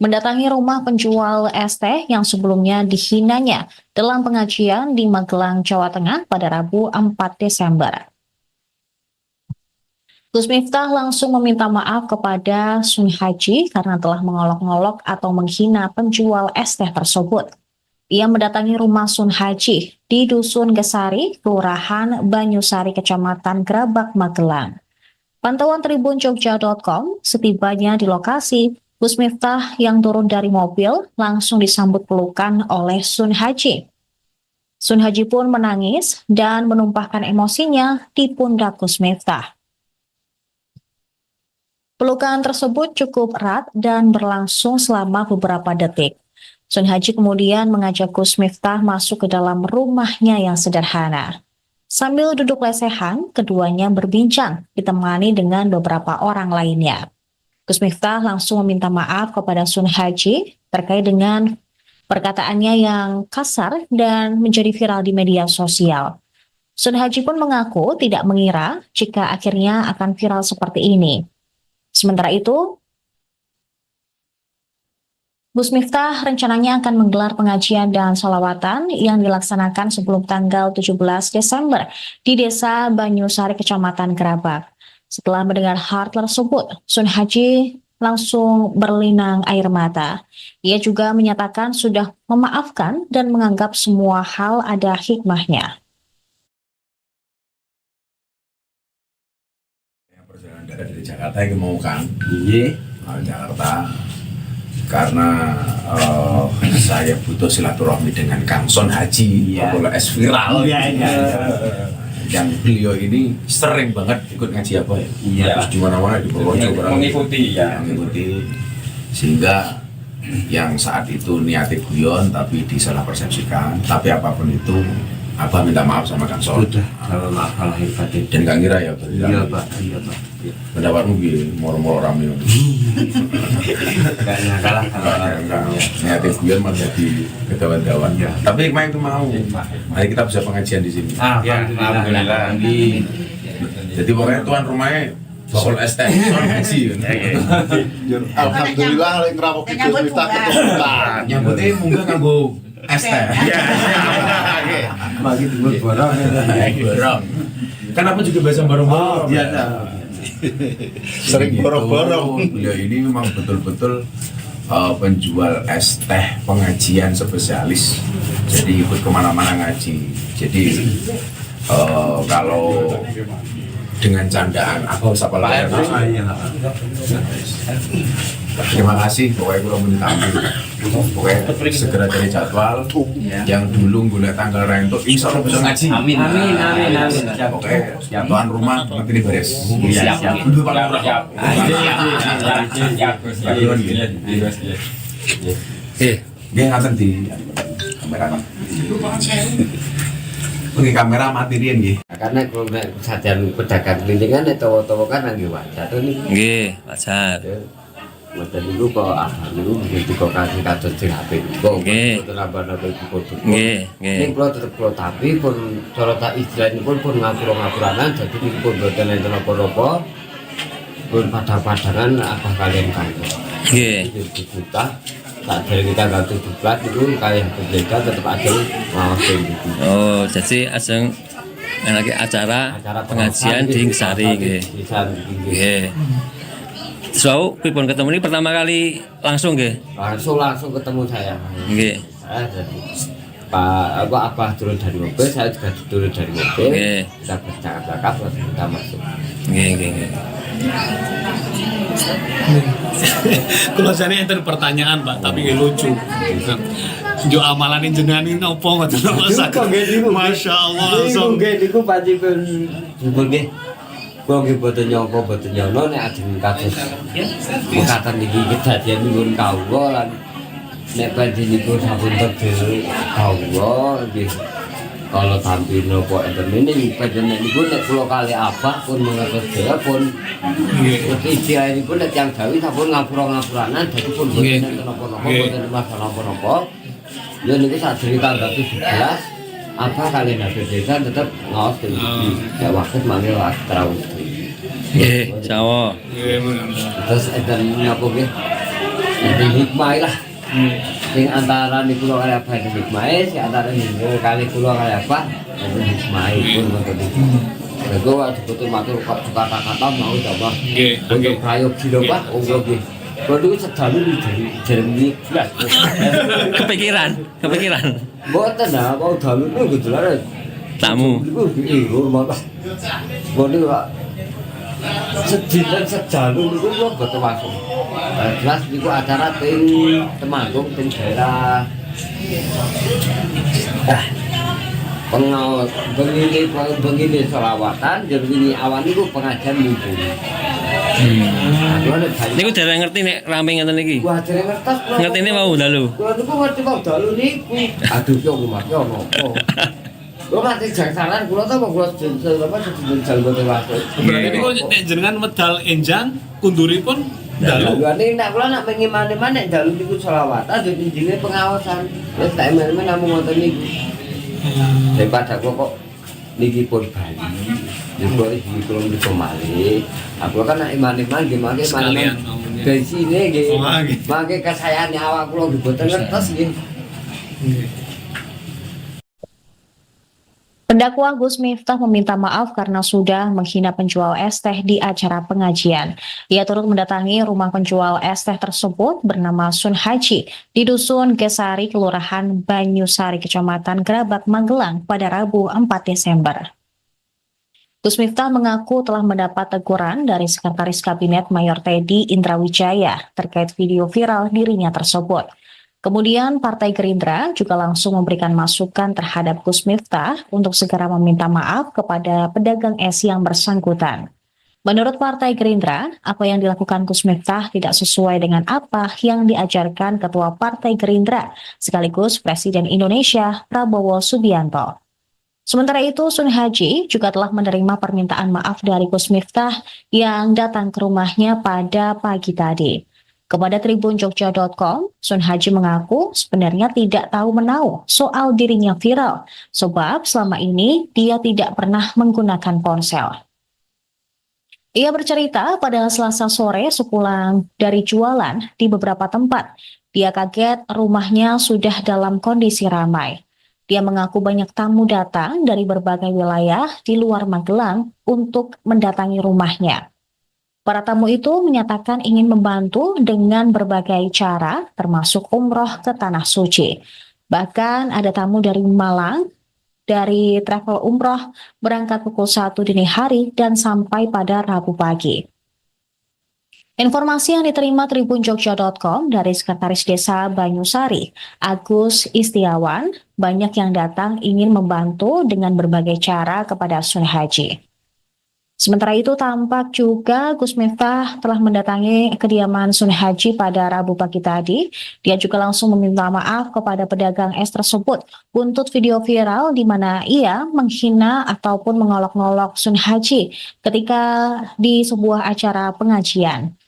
Mendatangi rumah penjual es teh yang sebelumnya dihinanya dalam pengajian di Magelang, Jawa Tengah pada Rabu 4 Desember. Gus Miftah langsung meminta maaf kepada Sun Haji karena telah mengolok-ngolok atau menghina penjual es teh tersebut. Ia mendatangi rumah Sun Haji di Dusun Gesari, Kelurahan Banyusari, Kecamatan Grabag, Magelang. Pantauan Tribun Jogja.com, setibanya di lokasi, Gus Miftah yang turun dari mobil langsung disambut pelukan oleh Sun Haji. Sun Haji pun menangis dan menumpahkan emosinya di pundak Gus Miftah. Pelukan tersebut cukup erat dan berlangsung selama beberapa detik. Sun Haji kemudian mengajak Gus Miftah masuk ke dalam rumahnya yang sederhana. Sambil duduk lesehan, keduanya berbincang, ditemani dengan beberapa orang lainnya. Gus Miftah langsung meminta maaf kepada Sun Haji terkait dengan perkataannya yang kasar dan menjadi viral di media sosial. Sun Haji pun mengaku tidak mengira jika akhirnya akan viral seperti ini. Sementara itu, Gus Miftah rencananya akan menggelar pengajian dan sholawatan yang dilaksanakan sebelum tanggal 17 Desember di Desa Banyusari, Kecamatan Grabag. Setelah mendengar hal tersebut, Sun Haji langsung berlinang air mata. Ia juga menyatakan sudah memaafkan dan menganggap semua hal ada hikmahnya. Perjalanan dari Jakarta yang mau kan Jakarta karena saya butuh silaturahmi dengan Kang Son Haji, yeah. Es viral Iya. yang beliau ini sering banget ikut ngaji apa ya, terus di mana-mana di Purworejo barang. Mengikuti ya. Mengikuti, sehingga yang saat itu niatnya guyon tapi disalah persepsikan. Tapi apapun itu, Abah minta maaf sama Kang Son. Sudah, kalau maaf lahir batin. Dan gak ngira ya berarti. Iya, Pak, iya, Pak. Iya. Pendapatmu gini, moro-moro rame? Gak nyangka lah kalau Enggak, niatnya guyon malah jadi kedawan-dawan. Tapi hikmah itu mau. Mari kita bisa pengajian di sini. Alhamdulillah. Alhamdulillah. Jadi pokoknya tuan rumahnya bakul es teh, Son Haji. Alhamdulillah lek ngrawuhi Gus Miftah ketemu. Nyambutnya munggah nganggo es teh. Bagi tunggu borong. Borong. Kan aku juga biasa borong-borong. Iya. Sering Gitu. borong-borong. Beliau ini memang betul-betul penjual es teh pengajian spesialis. Jadi ikut kemana-mana ngaji. Jadi kalau dengan candaan apa siapa lagi? Iya. Terima kasih, pokoknya kalau mau ditampil. Pokoknya segera cari jadwal. Yang dulu gula tanggal rentuk, insya Allah bisa ngaji. Amin. Amin, amin, amin. Siap. Pokoknya tuan rumah nanti ini beres. Siap. Siap. Dulu paling murah. Siap. Siap. Siap. Gus. Siap. Iya, Gus. Iya. Dia ngaten di kamera. Oke, kamera mati riyen nggih. Karena kalau nek kesadaran pedagang keliling kan nek tawa-tawa kan nggih wajar to niku. Nggih, wajar. Ngoten niku kok abah niku nggih kasih kados sing apik niku. Nggih. Mboten nambah-nambah duka. Nggih, nggih. Ning kula tetep kula tapi pun cara tak istilahipun pun ngapura-ngapuranan, dadi niku pun mboten enten napa-napa. Pun padang-padangan abah kalian kantor. Nggih. Juta tak dari tanggal 17 itu kalian berbeda tetep ada ngawas niku. Oh, jadi ajeng lagi acara, Acara pengajian di Ngesari nggih. Nggih. Nggih. Terus wau pripun ketemu ini pertama kali langsung nggih? Langsung langsung ketemu saya. Nggih. Saya jadi Pak apa Abah turun dari mobil, saya juga turun dari mobil. Kita bercakap-cakap langsung kita masuk. Nggih, nggih, nggih. Kalau saya enten pertanyaan, Pak, tapi nggak lucu. Jo amalan jenengan ini nopo ngoten lho, Mas? Masya Allah Niku langsung. Nggih niku pancipun jujur nggih. Kula nggih boten nyangka boten nyono nek ajeng kados mekaten niki kedadian nyuwun kawula lan nek badhe niku sampun takdir kawula nggih. Kalau tampil napa enten ini panjenengan niku nek kula kali abah pun mengertos dhewe pun istilahipun nek tiyang Jawi sampun ngapura-ngapuranan, dadi pun boten enten napa-napa, boten masalah napa-napa. Ya niku sadurunge tanggal 17 apa kalian Habib Desa tetep ngaos teng mriki. Ya waktu mangke tarawih. Nggih, insyaallah. Nggih, bener. Terus enten napa nggih? Enten hikmah lah. Sing antara niku kula kalih Abah enten hikmahe, sing antara niku kalih kula kalih Abah enten hikmahipun ngoten niku. Mergo wajib matur kok kata-kata mau ta, Pak. Nggih, Untuk prayogi lho, Pak, monggo nggih. Kula niku sedalu dari jerem blas. Kepikiran, kepikiran. Mboten nah, mau dalu niku gelare. Tamu. Niku hormat. Kula niku Pak sedinten sedalu niku kula mboten masuk. Jelas niku acara teng Temanggung teng daerah pengawas bengine bengine selawatan jer wingi awan niku pengajian mumpuni. Niku dereng ngerti nek rame ngeten iki. Wah, dereng ngertos kula. Ngertine mau dalu. Kula niku ngerti mau dalu niku. Aduh ki aku mati ana apa. Kula mati jangsaran kula ta kula apa sedinten jalan boten masuk. Berarti niku nek jenengan medal enjang kunduripun dalu. Dalu nek kula nak mengimane nek dalu niku selawatan yo injile pengawasan. Wis tak emen-emen namung ngoten niku. Daripada kula kok niki pun bali. Niku iki kula mriku malih. Aku kan nek iman-iman nggih mangke Sekalian iman-iman. maunya. Bensine nggih. Oh, nggih. Mangke kesayane awak kula nggih boten ngertos nggih. Pendakwah Gus Miftah meminta maaf karena sudah menghina penjual es teh di acara pengajian. Ia turut mendatangi rumah penjual es teh tersebut bernama Sun Haji di Dusun Gesari, Kelurahan Banyusari, Kecamatan Grabag, Magelang pada Rabu 4 Desember. Gus Miftah mengaku telah mendapat teguran dari Sekretaris Kabinet Mayor Teddy Indrawijaya terkait video viral dirinya tersebut. Kemudian Partai Gerindra juga langsung memberikan masukan terhadap Gus Miftah untuk segera meminta maaf kepada pedagang es yang bersangkutan. Menurut Partai Gerindra, apa yang dilakukan Gus Miftah tidak sesuai dengan apa yang diajarkan Ketua Partai Gerindra sekaligus Presiden Indonesia Prabowo Subianto. Sementara itu, Sun Haji juga telah menerima permintaan maaf dari Gus Miftah yang datang ke rumahnya pada pagi tadi. Kepada tribunjogja.com, Sun Haji mengaku sebenarnya tidak tahu menahu soal dirinya viral, sebab selama ini dia tidak pernah menggunakan ponsel. Ia bercerita pada Selasa sore sepulang dari jualan di beberapa tempat. Dia kaget rumahnya sudah dalam kondisi ramai. Dia mengaku banyak tamu datang dari berbagai wilayah di luar Magelang untuk mendatangi rumahnya. Para tamu itu menyatakan ingin membantu dengan berbagai cara, termasuk umroh ke Tanah Suci. Bahkan ada tamu dari Malang, dari travel umroh, berangkat pukul 1 dini hari dan sampai pada Rabu pagi. Informasi yang diterima tribunjogja.com dari Sekretaris Desa Banyusari, Agus Istiawan, banyak yang datang ingin membantu dengan berbagai cara kepada Sun Haji. Sementara itu tampak juga Gus Miftah telah mendatangi kediaman Sun Haji pada Rabu pagi tadi. Dia juga langsung meminta maaf kepada pedagang es tersebut buntut video viral di mana ia menghina ataupun mengolok-ngolok Sun Haji ketika di sebuah acara pengajian.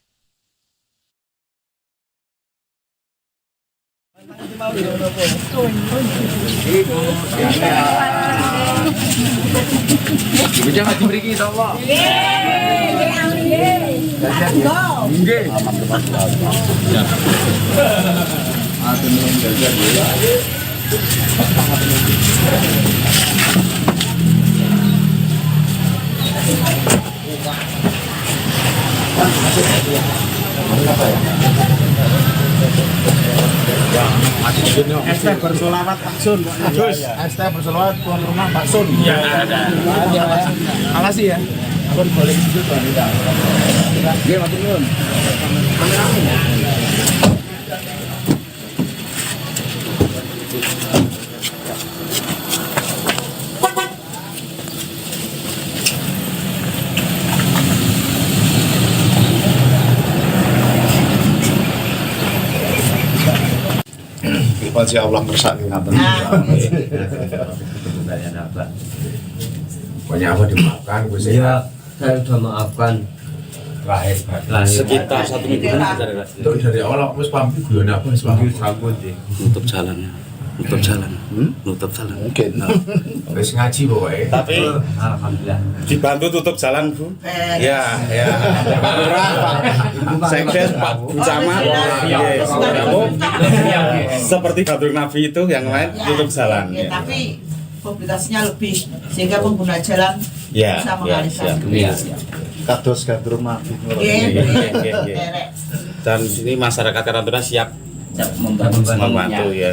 Es teh bersolawat Pak Sun. Gus, es teh bersolawat tuan rumah Pak Sun. Iya, ada. Makasih ya. Pun boleh gitu tuan. Nggih, matur nuwun. Pasti Allah ngersake ngaten. Pokoknya apa dimaafkan Gus Iya, ya. saya sudah maafkan Lahir lahir Sekitar 1 mingguan Itu dari awal aku wis paham iki guyone apa wis paham. sampun sih. tutup jalannya. Nutup jalan. Nutup jalan. Mungkin. Wis ngaji pokoknya. Tapi Alhamdulillah. dibantu tutup jalan, Bu. Ya, ya. Pak Lurah, Pak Sekdes, Pak Bu Camat. Nggih, kamu seperti Badrun Nabi itu yang lain tutup jalan. Ya, tapi mobilitasnya lebih sehingga pengguna jalan Ya, bisa ya, mengalihkan. siap. Iya. Kados gandrung Nabi. Nggih. Nggih, nggih, nggih. Derek. Dan ini masyarakat Karangtuna siap Membantu. membantu ya.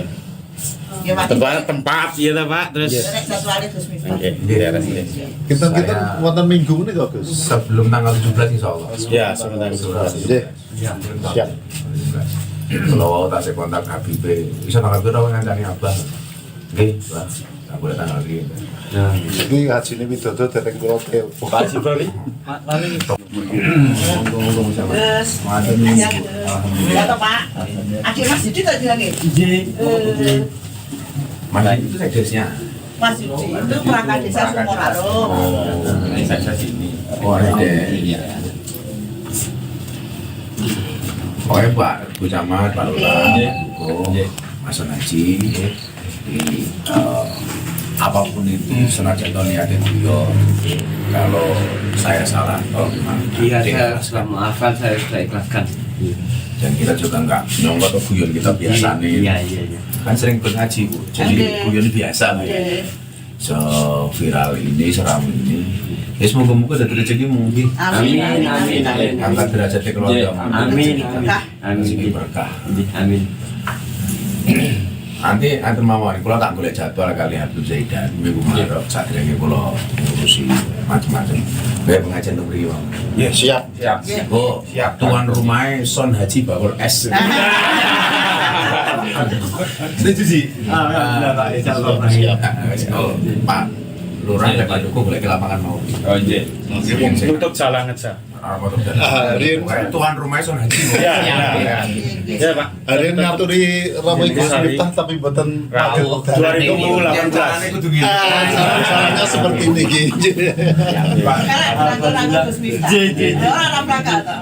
Ya, Mas. Tempat tempat ya toh, Pak. Terus Derek jadwalnya Gus Miftah. nggih, derek, nggih. Kinten-kinten Saya- wonten minggu menika, Gus. Sebelum tanggal 17 insya Allah. Ya, sebentar. Nggih. Siap. Kalau tak saya kontak Habib, bisa tanggal berapa ngancani Abah? Nggih, Pak. Aku udah tanggal ini. Nah, Iki hajine Widodo dereng kula telepon. Pak Sibori. Monggo-monggo sama. Gus. Matur Ya, nuwun. Ya toh, Pak. Adik Mas Yudi tak bilangin. Nggih. Mas itu sekdesnya. Mas Yudi itu perangkat desa Sumorarum. Oh, Ini saya sini. oh ada. Pokoknya Pak Bu Camat, Pak Lurah, Bu Duko, Mas Haji, di, apapun itu senajan to niatnya guyon, kalau saya salah tolong dimaafkan. Iya, saya sudah maafkan, saya sudah ikhlaskan. Dan kita juga nggak nyongkot atau guyon kita biasa nih. Iya. Kan sering ikut ngaji, Bu, jadi guyon biasa, Bu. So viral ini, seram ini. Ya semoga-moga ada rezekimu. Amin. Amin, amin, amin. Angkat derajatnya keluarga. Amin, amin. Rezeki Amin. berkah. Amin. Nanti antar mawon, kula tak golek jadwal kali Habib Zaidan minggu ngarep sadurunge kula ngurusi macam-macam. Kayak pengajian teng mriki mawon. Ya, siap. Siap. Oh, Siap. tuan rumahnya Son Haji Bakul S. Setuju sih. Alhamdulillah, Pak. Insyaallah. Siap. Oh, Pak Lurah lek Pak Duko golek ke lapangan mau. Oh iya. Tutup jalan aja. Apa tuh? Hari Tuan rumahnya Son Haji. Ya, ya, ya. Ya, Pak. hari ini ngaturi rawuh Gus Miftah tapi mboten Rawuh. 2018. kudu ngene. Ah, saran-sarannya seperti ini iki. Karena berangkat Gus Miftah. Ora ora berangkat toh.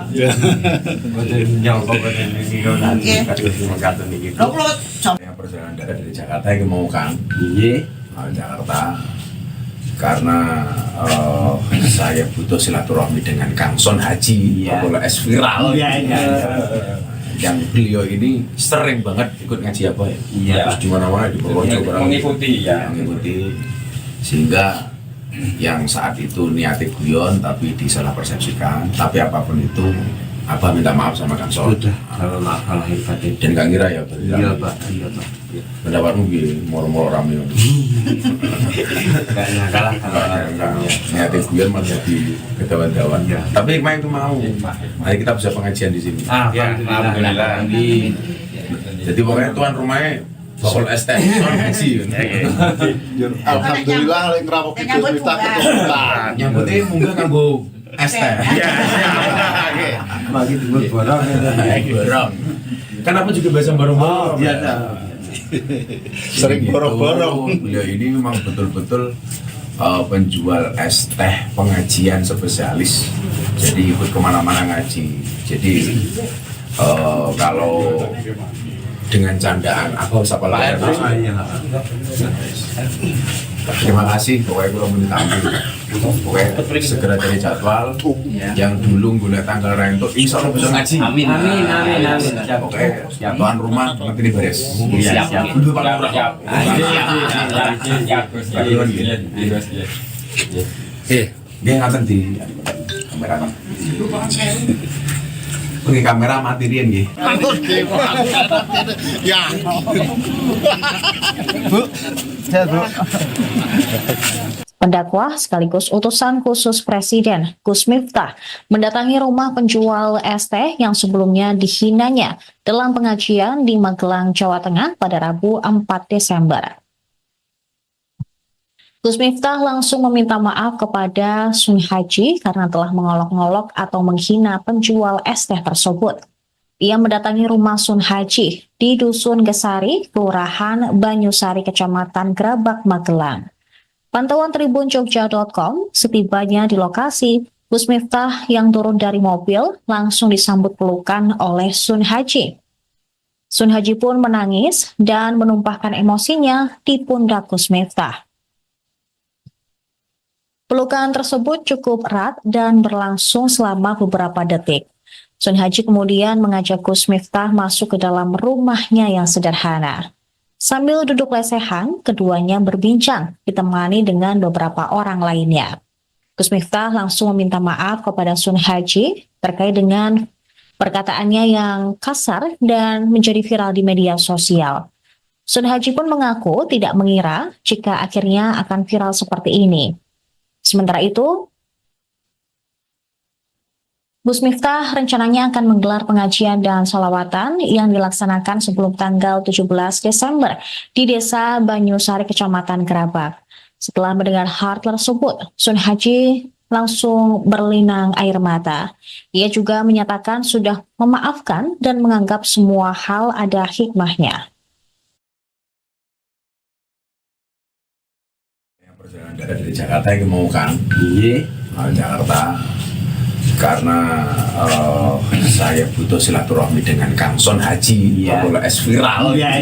Boten nyangka boten niki kok nanti kados mekaten niki. Lho kula jam Yang perjalanan darat dari Jakarta yang mau kan. Nggih. Jakarta karena saya butuh silaturahmi dengan Kang Son Haji, Iya. Bakul S viral. Iya. Yang beliau ini sering banget ikut ngaji apa ya? Iya. Terus di mana-mana di Purworejo barang. Mengikuti ya. Mengikuti sehingga yang saat itu niatnya guyon tapi disalah persepsikan, tapi apapun itu Abah minta maaf sama Kang Son. Sudah, kalau maaf lahir batin. Dan gak ngira ya berarti. Iya, Pak. Iya, Pak. Iya. Pendapatmu gini, moro-moro rame. Enggak nyangka lah kalau Niatnya guyon malah jadi kedawan-dawan. Iya. Tapi hikmah itu mau. Mari kita bisa pengajian di sini. Alhamdulillah. Alhamdulillah. Amin. Jadi pokoknya tuan rumahnya bakul es teh Son Haji. Alhamdulillah lek ngrawuh Gus Miftah keturutan. Nyambutnya munggah nganggo es teh. Ya, siap. Oke. Bagi tunggu borong. Barang. Kan aku juga biasa bareng-bareng. Iya, Sering Gitu. borong-borong. Beliau ini memang betul-betul penjual es teh pengajian spesialis. Jadi ikut kemana-mana ngaji. Jadi kalau dengan candaan aku harus apa lagi? Terima kasih, pokoknya gue mau ditampil. Pokoknya segera cari jadwal. Yang dulu gue tanggal rentuk, insya Allah bisa ngaji. Amin, amin, amin, amin. Siap. Pokoknya tuan rumah nanti ini beres. Siap, siap. Dulu Pak Lurah. Siap. Siap. Siap, Gus. Siap. Iya, Gus. Iya. Dia ngatain di kamera. Oke, kamera mati riyen nggih. Oke, Pak. Ya. Bu, sehat, Bu. Pendakwah sekaligus utusan khusus Presiden Gus Miftah mendatangi rumah penjual es teh yang sebelumnya dihinanya dalam pengajian di Magelang, Jawa Tengah pada Rabu 4 Desember. Gus Miftah langsung meminta maaf kepada Sun Haji karena telah mengolok-ngolok atau menghina penjual es teh tersebut. Ia mendatangi rumah Sun Haji di Dusun Gesari, Kelurahan Banyusari, Kecamatan Grabag, Magelang. Pantauan Tribun Jogja.com, setibanya di lokasi, Gus Miftah yang turun dari mobil langsung disambut pelukan oleh Sun Haji. Sunhaji pun menangis dan menumpahkan emosinya di pundak Gus Miftah. Pelukan tersebut cukup erat dan berlangsung selama beberapa detik. Sunhaji kemudian mengajak Gus Miftah masuk ke dalam rumahnya yang sederhana. Sambil duduk lesehan, keduanya berbincang, ditemani dengan beberapa orang lainnya. Gus Miftah langsung meminta maaf kepada Sunhaji terkait dengan perkataannya yang kasar dan menjadi viral di media sosial. Sunhaji pun mengaku tidak mengira jika akhirnya akan viral seperti ini. Sementara itu, Gus Miftah rencananya akan menggelar pengajian dan sholawatan yang dilaksanakan sebelum tanggal 17 Desember di Desa Banyusari, Kecamatan Grabag. Setelah mendengar hal tersebut, Sunhaji langsung berlinang air mata. Ia juga menyatakan sudah memaafkan dan menganggap semua hal ada hikmahnya. Perjalanan dari Jakarta yang mau kan? Iya. Jakarta karena saya butuh silaturahmi dengan Kang Son Haji, Iya. yeah. es viral. Iya.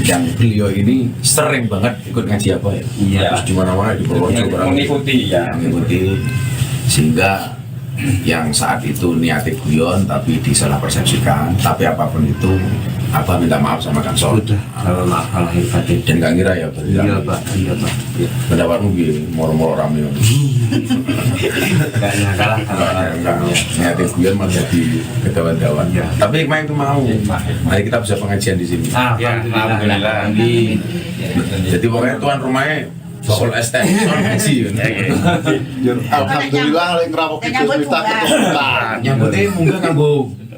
Yang beliau ini sering banget ikut ngaji apa ya? Iya. Terus di mana-mana di Purworejo barang. Mengikuti ya. Mengikuti sehingga yang saat itu niatnya guyon tapi disalah persepsikan, tapi apapun itu apa minta maaf sama Kang Son. Udah, kalau maaf lahir batin. Dan gak ngira ya berarti. Iya Pak, iya Pak. Iya. Pendapatmu gini, moro-moro rame. Gak nyangka lah kalau Enggak, niatnya guyon malah jadi kedawan-dawan. Iya. Tapi hikmah itu mau. Mari kita bisa pengajian di sini. Alhamdulillah. Jadi pokoknya tuan rumahnya bakul es teh, Son Haji. Alhamdulillah lek ngrawuh Gus Miftah keturutan. Nyambutnya munggah nganggo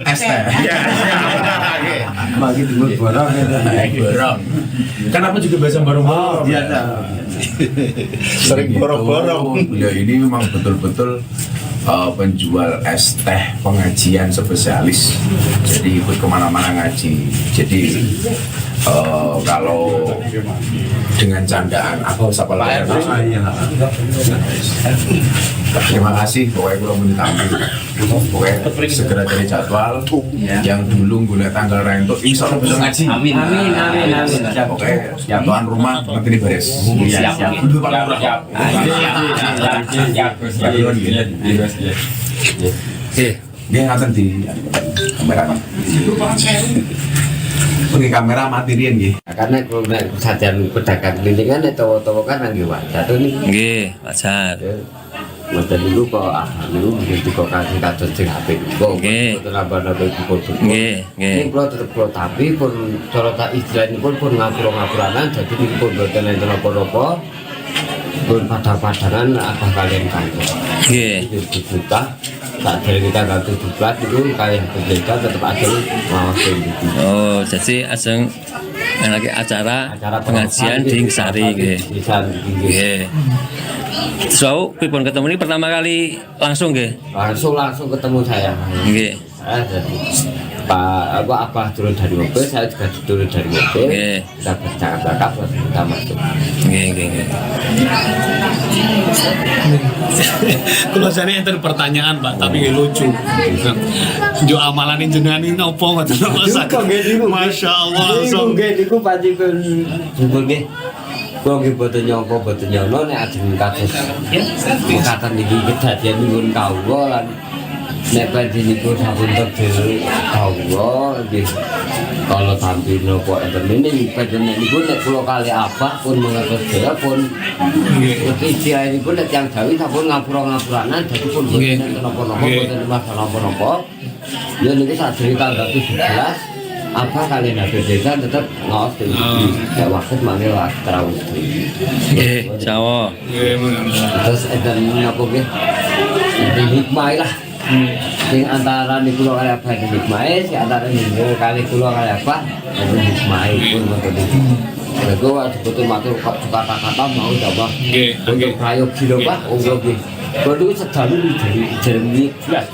es teh. Iya. Bagi dulu borong ya. Borong. Kan aku juga biasa borong-borong. Iya, Sering Gitu. borong-borong. Beliau ini memang betul-betul penjual es teh pengajian spesialis. Jadi ikut kemana-mana ngaji. Jadi kalau dengan candaan apa siapa lagi? Terima kasih, pokoknya kalau mau ditampil. Pokoknya segera cari jadwal. Yang dulu gue tanggal rentuk, insya Allah bisa ngaji. Amin, amin, amin, amin. Siap. Pokoknya tuan rumah nanti ini beres. Siap, siap. Dulu Pak Lurah. Siap. Siap, Gus. Siap, Gus. Iya. Nggih. Dia ngaten di kamera. Oke, kamera mati riyen nggih. Karena kalau nek kesadaran pedagang keliling kan nek tawa-tawa kan nangge wajar to niku. Nggih, wajar. Ngoten niku kok ah niku begitu kok kasih kados sing apik niku. Nggih. Mboten nambah-nambah dukun-dukun. Nggih, nggih. Ini kula tetep kula tapi pun cara tak istilahipun pun ngapura-ngapuranan dadi niku pun mboten enten napa-napa. Pun padang-padangan apa kalian kantor. Nggih. Juta tak dari tanggal 17 itu kalian berbeda tetap ada ngawas itu. Oh, jadi ajeng lagi acara, Acara pengajian di Sari nggih. Bisa nggih. Nggih. So, pripun ketemu ini pertama kali langsung nggih? Langsung langsung ketemu saya. Nggih. Saya jadi Pak apa apa turun dari mobil, saya juga turun dari mobil. Nggih. Kita bercakap-cakap terus kita masuk. Nggih, nggih, nggih. Kula jane enten pertanyaan, Pak, tapi nggih lucu. Njuk amalane jenengan ini napa ngoten kok saged. Masya Allah Niku langsung. nggih niku pancipun jempol nggih. Kula nggih boten nyangka boten nyono nek ajeng kados mekaten niki kedadian nyuwun kawula lan nek pancen niku sampun takdir kawula nggih. Kalau tampi napa enten ini pancen nek niku nek kula kali abah pun mengertos dhewe pun Nggih. istilahipun nek tiyang Jawi sampun ngapura-ngapuranan dadi pun boten Nggih. enten napa-napa Nggih. boten masalah napa-napa. Ya niki sadurunge tanggal 17 apa kalian habis desa tetap ngawas di ya waktu manggil waktu terawih. Nggih, insyaallah. Nggih, Terus enten napa nggih? Enten hikmah lah. Sing antara niku kula kali abah enten hikmah, sing antara niku kali kula kali abah enten hikmah pun ngoten niku. Mergo waktu betul matur kok kata-kata mau jawab. Nggih, Untuk nggih. prayogi lho Pak, monggo nggih. Kula niku sedalu dari jeremi blas.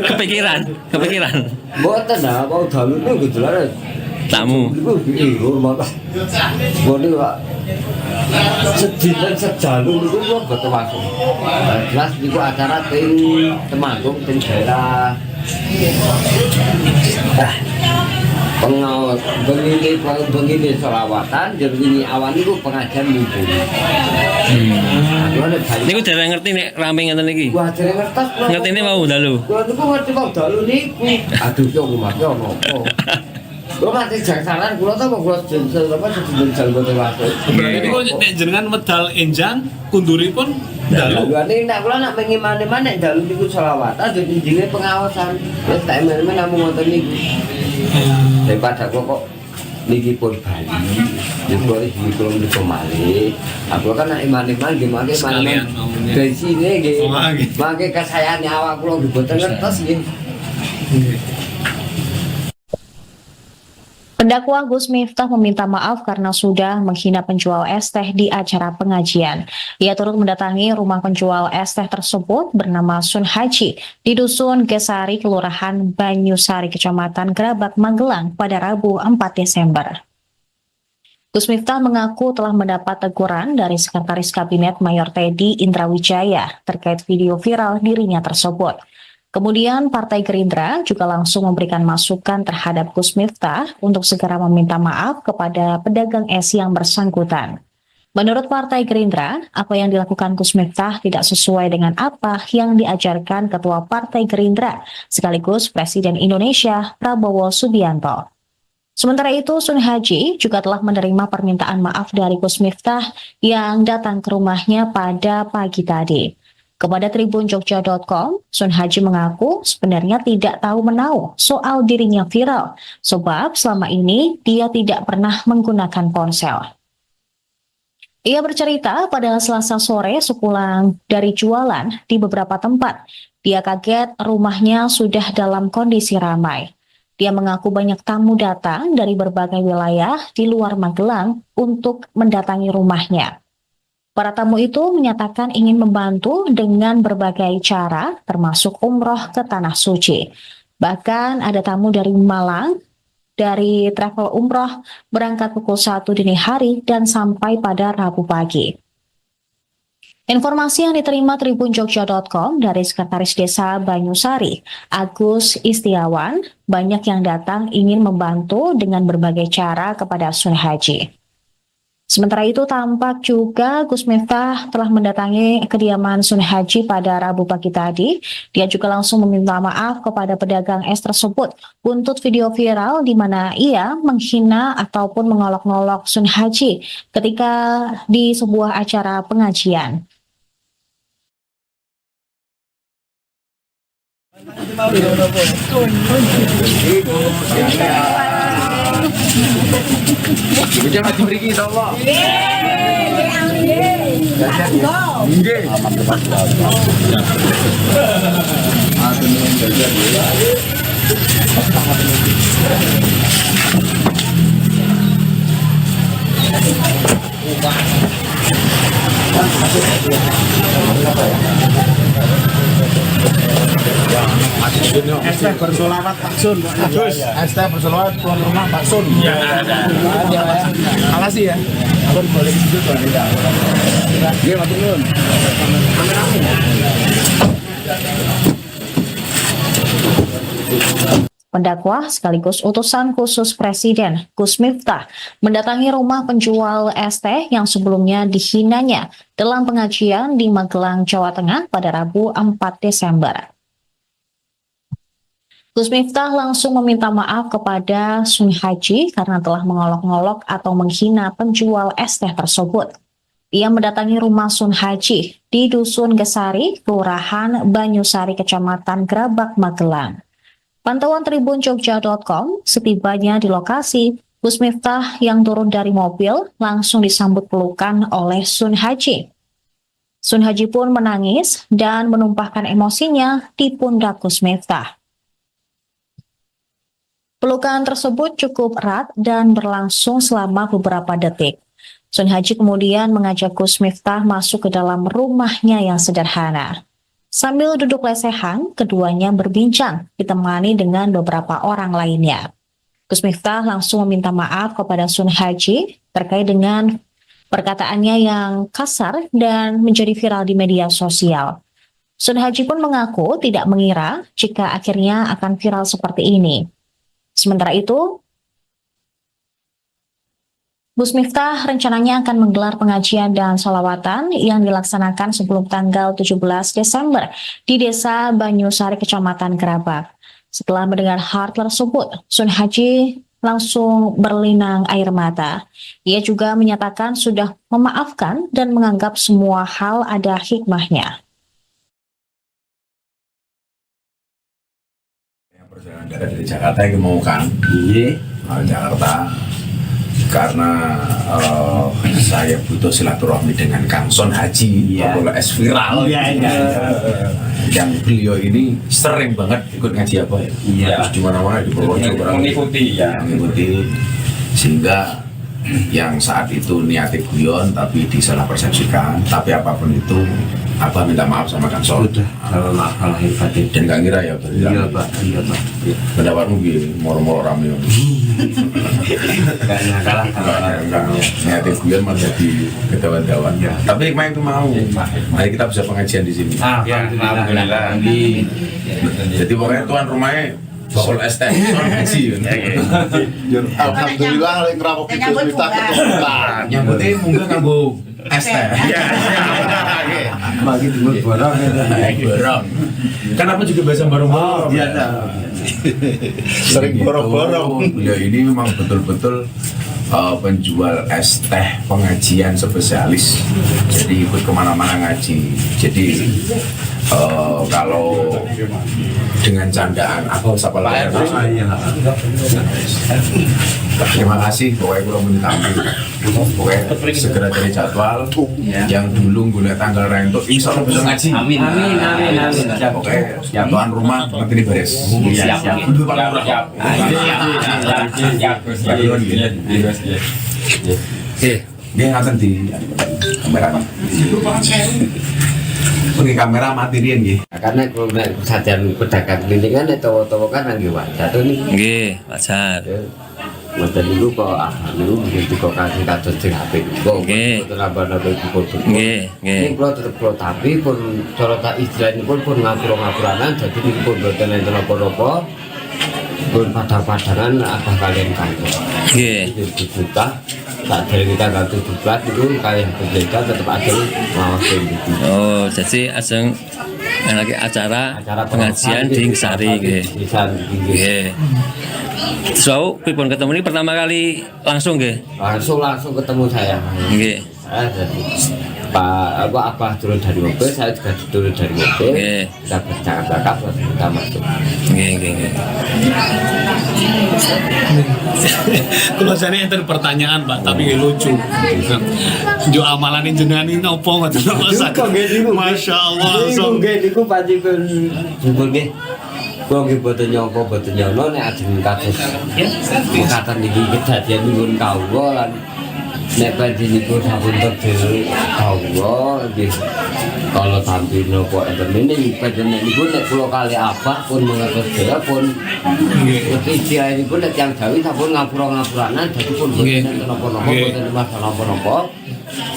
Kepikiran, kepikiran. Mboten nah, mau dalu niku jelas. Tamu. Niku nggih hormat. Kula niku Pak sedinten sedalu niku kula mboten masuk. Nah, jelas niku acara teng Temanggung teng daerah. Ah, Pengawas bengine bengine selawatan, jer wingi awan niku pengajian mumpuni. Kula nek bali. Niku dereng ngerti nek rame ngeten iki. Wah, dereng ngertos kula. Ngertine mau dalu. Kula niku ngerti kok dalu niku. Aduh, ki aku mati ono apa. Kula mati jaksaran kula to kula jensel apa jensel boten masuk. Berarti niku nek jenengan medal enjang kunduripun dalu. Daluane nek kula nak pengen mane-mane nek dalu niku selawatan yo injile pengawasan. Wis tak emen-emen namung ngoten niku. Daripada kula kok niki pun bali. Ya kula iki kula mriku malih. Aku kan nek eman-eman nggih mangke Sekalian eman-eman. maunya. Bensine nggih. Oh, nggih. Mangke kasayane awak kula nggih boten ngertos nggih. Pendakwah Gus Miftah meminta maaf karena sudah menghina penjual es teh di acara pengajian. Ia turut mendatangi rumah penjual es teh tersebut bernama Sun Haji di Dusun Gesari, Kelurahan Banyusari, Kecamatan Grabag, Magelang pada Rabu 4 Desember. Gus Miftah mengaku telah mendapat teguran dari Sekretaris Kabinet Mayor Teddy Indrawijaya terkait video viral dirinya tersebut. Kemudian Partai Gerindra juga langsung memberikan masukan terhadap Gus Miftah untuk segera meminta maaf kepada pedagang es yang bersangkutan. Menurut Partai Gerindra, apa yang dilakukan Gus Miftah tidak sesuai dengan apa yang diajarkan Ketua Partai Gerindra sekaligus Presiden Indonesia Prabowo Subianto. Sementara itu, Sun Haji juga telah menerima permintaan maaf dari Gus Miftah yang datang ke rumahnya pada pagi tadi. Kepada tribunjogja.com, Sun Haji mengaku sebenarnya tidak tahu menahu soal dirinya viral, sebab selama ini dia tidak pernah menggunakan ponsel. Ia bercerita pada Selasa sore sepulang dari jualan di beberapa tempat. Dia kaget rumahnya sudah dalam kondisi ramai. Dia mengaku banyak tamu datang dari berbagai wilayah di luar Magelang untuk mendatangi rumahnya. Para tamu itu menyatakan ingin membantu dengan berbagai cara, termasuk umroh ke Tanah Suci. Bahkan ada tamu dari Malang, dari travel umroh, berangkat pukul 1 dini hari dan sampai pada Rabu pagi. Informasi yang diterima tribunjogja.com dari Sekretaris Desa Banyusari, Agus Istiawan, banyak yang datang ingin membantu dengan berbagai cara kepada Sun Haji. Sementara itu tampak juga Gus Miftah telah mendatangi kediaman Sun Haji pada Rabu pagi tadi. Dia juga langsung meminta maaf kepada pedagang es tersebut buntut video viral di mana ia menghina ataupun mengolok-ngolok Sun Haji ketika di sebuah acara pengajian. Bisa maju mriki insyaallah. Nggih. Es teh bersolawat Pak Sun. Gus, es teh bersolawat tuan rumah Pak Sun. Iya. Makasih ya. Aku boleh gitu tuh. Nggih, matur nuwun. Pendakwah sekaligus utusan khusus Presiden Gus Miftah mendatangi rumah penjual es teh yang sebelumnya dihinanya dalam pengajian di Magelang, Jawa Tengah pada Rabu 4 Desember. Gus Miftah langsung meminta maaf kepada Sun Haji karena telah mengolok-ngolok atau menghina penjual es teh tersebut. Ia mendatangi rumah Sun Haji di Dusun Gesari, Kelurahan Banyusari, Kecamatan Grabag, Magelang. Pantauan tribunjogja.com, setibanya di lokasi, Gus Miftah yang turun dari mobil langsung disambut pelukan oleh Sun Haji. Sun Haji pun menangis dan menumpahkan emosinya di pundak Gus Miftah. Pelukan tersebut cukup erat dan berlangsung selama beberapa detik. Sun Haji kemudian mengajak Gus Miftah masuk ke dalam rumahnya yang sederhana. Sambil duduk lesehan, keduanya berbincang, ditemani dengan beberapa orang lainnya. Gus Miftah langsung meminta maaf kepada Sun Haji terkait dengan perkataannya yang kasar dan menjadi viral di media sosial. Sun Haji pun mengaku tidak mengira jika akhirnya akan viral seperti ini. Sementara itu, Gus Miftah rencananya akan menggelar pengajian dan sholawatan yang dilaksanakan sebelum tanggal 17 Desember di Desa Banyusari, Kecamatan Grabag. Setelah mendengar hal tersebut, Sun Haji langsung berlinang air mata. Ia juga menyatakan sudah memaafkan dan menganggap semua hal ada hikmahnya. Perjalanan darat dari Jakarta yang mau kan? Iya. Jakarta karena saya butuh silaturahmi dengan Kang Son Haji, Iya. es viral. Iya. Yang beliau ini sering banget ikut ngaji apa ya? Iya. Terus di mana-mana di Purworejo barang. Mengikuti ya. Mengikuti sehingga yang saat itu niatnya guyon tapi disalah persepsikan, tapi apapun itu Abah minta maaf sama Kang Son. Sudah, kalau maaf kalau batin. Dan gak ngira ya berarti. Iya Pak, iya Pak. Pendapatmu piye? Moro-moro rame. Gak nyangka lah kalau Enggak, niatnya guyon malah jadi ketawa-tawa. Iya. Tapi hikmah itu mau. Mari kita bisa pengajian di sini. Alhamdulillah. Jadi pokoknya tuan rumahnya bakul es teh, Son Haji. Alhamdulillah lek ngrawuhi Gus Miftah ketemu. Nyambutnya munggah nganggo es teh. Bagi dulu borong. Borong. Kan aku juga biasa borong-borong. Iya, Sering Gitu. borong-borong. Beliau ini memang betul-betul penjual es teh pengajian spesialis. Jadi ikut kemana-mana ngaji. Jadi kalau dengan candaan apa siapa lagi? Terima kasih, pokoknya kalau mau ditampil. Pokoknya segera cari jadwal. Yang dulu gue tanggal rentuk, insya Allah bisa ngaji. Amin, amin, amin, amin. Siap. Pokoknya tuan rumah nanti ini beres. Siap, siap. Kudu Pak Lurah. Siap. Siap. Siap. Gus. Iya, Gus. Iya. Nggih. Dia ngaten di kamera. Oke, kamera mati riyen nggih. Karena kalau nek kesadaran pedagang keliling kan nek tawa-tawa kan nangge wajar to niku. Nggih, wajar. Ngoten niku kok ah niku begitu kok kasih kados sing apik niku. Nggih. Mboten nambah-nambah dipun. Nggih, nggih. Ning kula tetep kula tapi pun cara tak istilahipun pun ngapura-ngapuranan dadi niku pun mboten enten napa-napa. Pun padang-padangan abah kalian kantor. Nggih. Juta tak dari tanggal 17 itu kalian berbeda tetap ada ngawas niku. Oh, jadi ajeng lagi acara, Acara pengajian di Sari nggih. Bisa nggih. Nggih. So, pripun ketemu ini pertama kali langsung nggih? Langsung langsung ketemu saya. Nggih. Saya jadi Pak apa apa turun dari mobil, saya juga turun dari mobil. Nggih. Kita bercakap-cakap terus kita masuk. Nggih, nggih, nggih. Kula jane enten pertanyaan, Pak, tapi nggih lucu. Yo amalane jenengan ini nopo ngoten kok saged. Masya Allah Niku langsung. nggih niku pancipun jujur nggih. Kula nggih boten nyangka boten nyono nek ajeng kados mekaten niki kedadian nyuwun kawula lan nek badhe niku sampun takdir kawula nggih. Kalau tampi napa enten ini panjenengan niku nek kula kali abah pun mengertos dhewe pun istilahipun nek tiyang Jawi sampun ngapura-ngapuranan dadi pun boten Nggih. enten napa-napa Nggih. boten masalah napa-napa.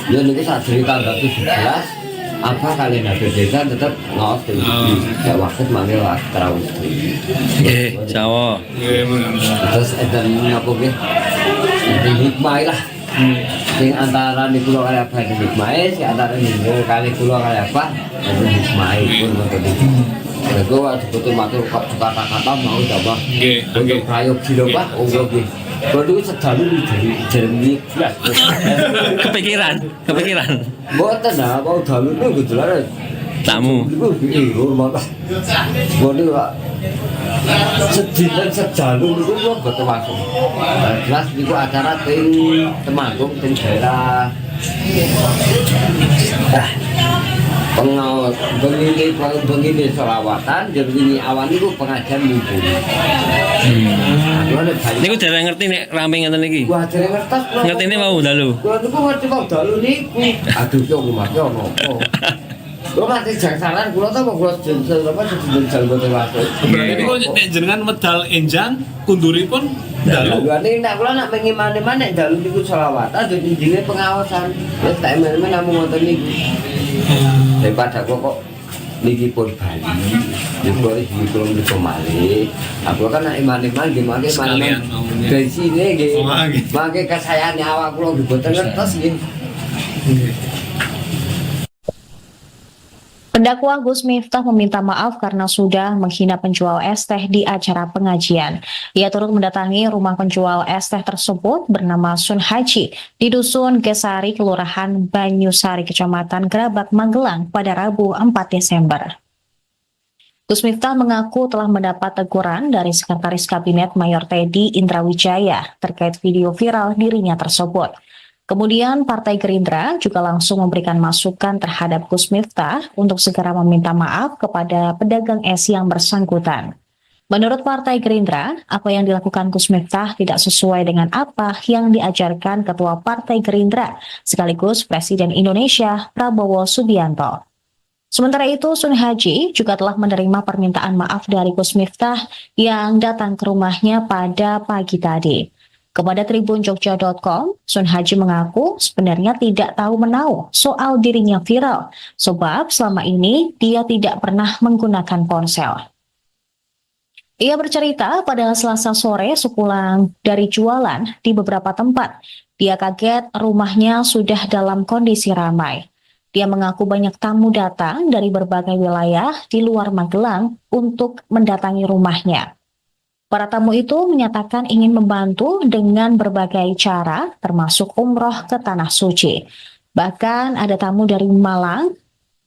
Ya niku sadurunge tanggal 17 apa kalian habis desa tetap ngaos di gak waktu manggil tarawih. Nggih, insyaallah. Nggih, Terus enten napa nggih? Enten hikmah lah. Sing antara niku kula kali abah enten hikmahe, sing antara niku kali kula kali abah enten hikmahe pun ngoten niku. Mergo betul matur kok kata-kata mau tambah. Nggih, Untuk nggih. prayogi lho Pak, ongko nggih. Kula niku sedalu dari jeremi blas. Kepikiran, kepikiran. Mboten ah, mau dalu niku dolan. Tamu. Niku nggih hormat. Kula niku Pak sedinten sedalu niku kula mboten masuk. Nah, jelas niku acara teng Temanggung teng daerah pengawas bengine bengine selawatan jam wingi awan niku pengajian mumpuni. Kula nek bali Niku dereng ngerti nek rame ngeten iki. Wah, dereng ngertos kula. Ngertine mau dalu. Kula niku ngerti kok dalu niku. Aduh, yo omah ono apa. Kula mati jangsaran kula to kula jeneng apa jeneng jalan boten masuk. Berarti niku nek jenengan medal enjang kunduripun dalu. Dalu nek kula nak pengen mane-mane nek dalu niku selawatan dadi injine pengawasan. Wis tak emen-emen namung ngoten niku. Daripada kula kok Niki pun bali. Niku iki kula mriku malih. Aku kan nek eman-eman nggih mangke Sekalian eman-eman. maunya. Bensine nggih. Oh, nggih. Mangke kasayane awak kula nggih boten ngertos nggih. Pendakwah Gus Miftah meminta maaf karena sudah menghina penjual es teh di acara pengajian. Ia turut mendatangi rumah penjual es teh tersebut bernama Sun Haji di Dusun Gesari, Kelurahan Banyusari, Kecamatan Grabag, Magelang pada Rabu 4 Desember. Gus Miftah mengaku telah mendapat teguran dari Sekretaris Kabinet Mayor Teddy Indrawijaya terkait video viral dirinya tersebut. Kemudian Partai Gerindra juga langsung memberikan masukan terhadap Gus Miftah untuk segera meminta maaf kepada pedagang es yang bersangkutan. Menurut Partai Gerindra, apa yang dilakukan Gus Miftah tidak sesuai dengan apa yang diajarkan Ketua Partai Gerindra sekaligus Presiden Indonesia Prabowo Subianto. Sementara itu, Sun Haji juga telah menerima permintaan maaf dari Gus Miftah yang datang ke rumahnya pada pagi tadi. Kepada tribunjogja.com, Sun Haji mengaku sebenarnya tidak tahu menahu soal dirinya viral, sebab selama ini dia tidak pernah menggunakan ponsel. Ia bercerita pada Selasa sore sepulang dari jualan di beberapa tempat. Dia kaget rumahnya sudah dalam kondisi ramai. Dia mengaku banyak tamu datang dari berbagai wilayah di luar Magelang untuk mendatangi rumahnya. Para tamu itu menyatakan ingin membantu dengan berbagai cara, termasuk umroh ke Tanah Suci. Bahkan ada tamu dari Malang,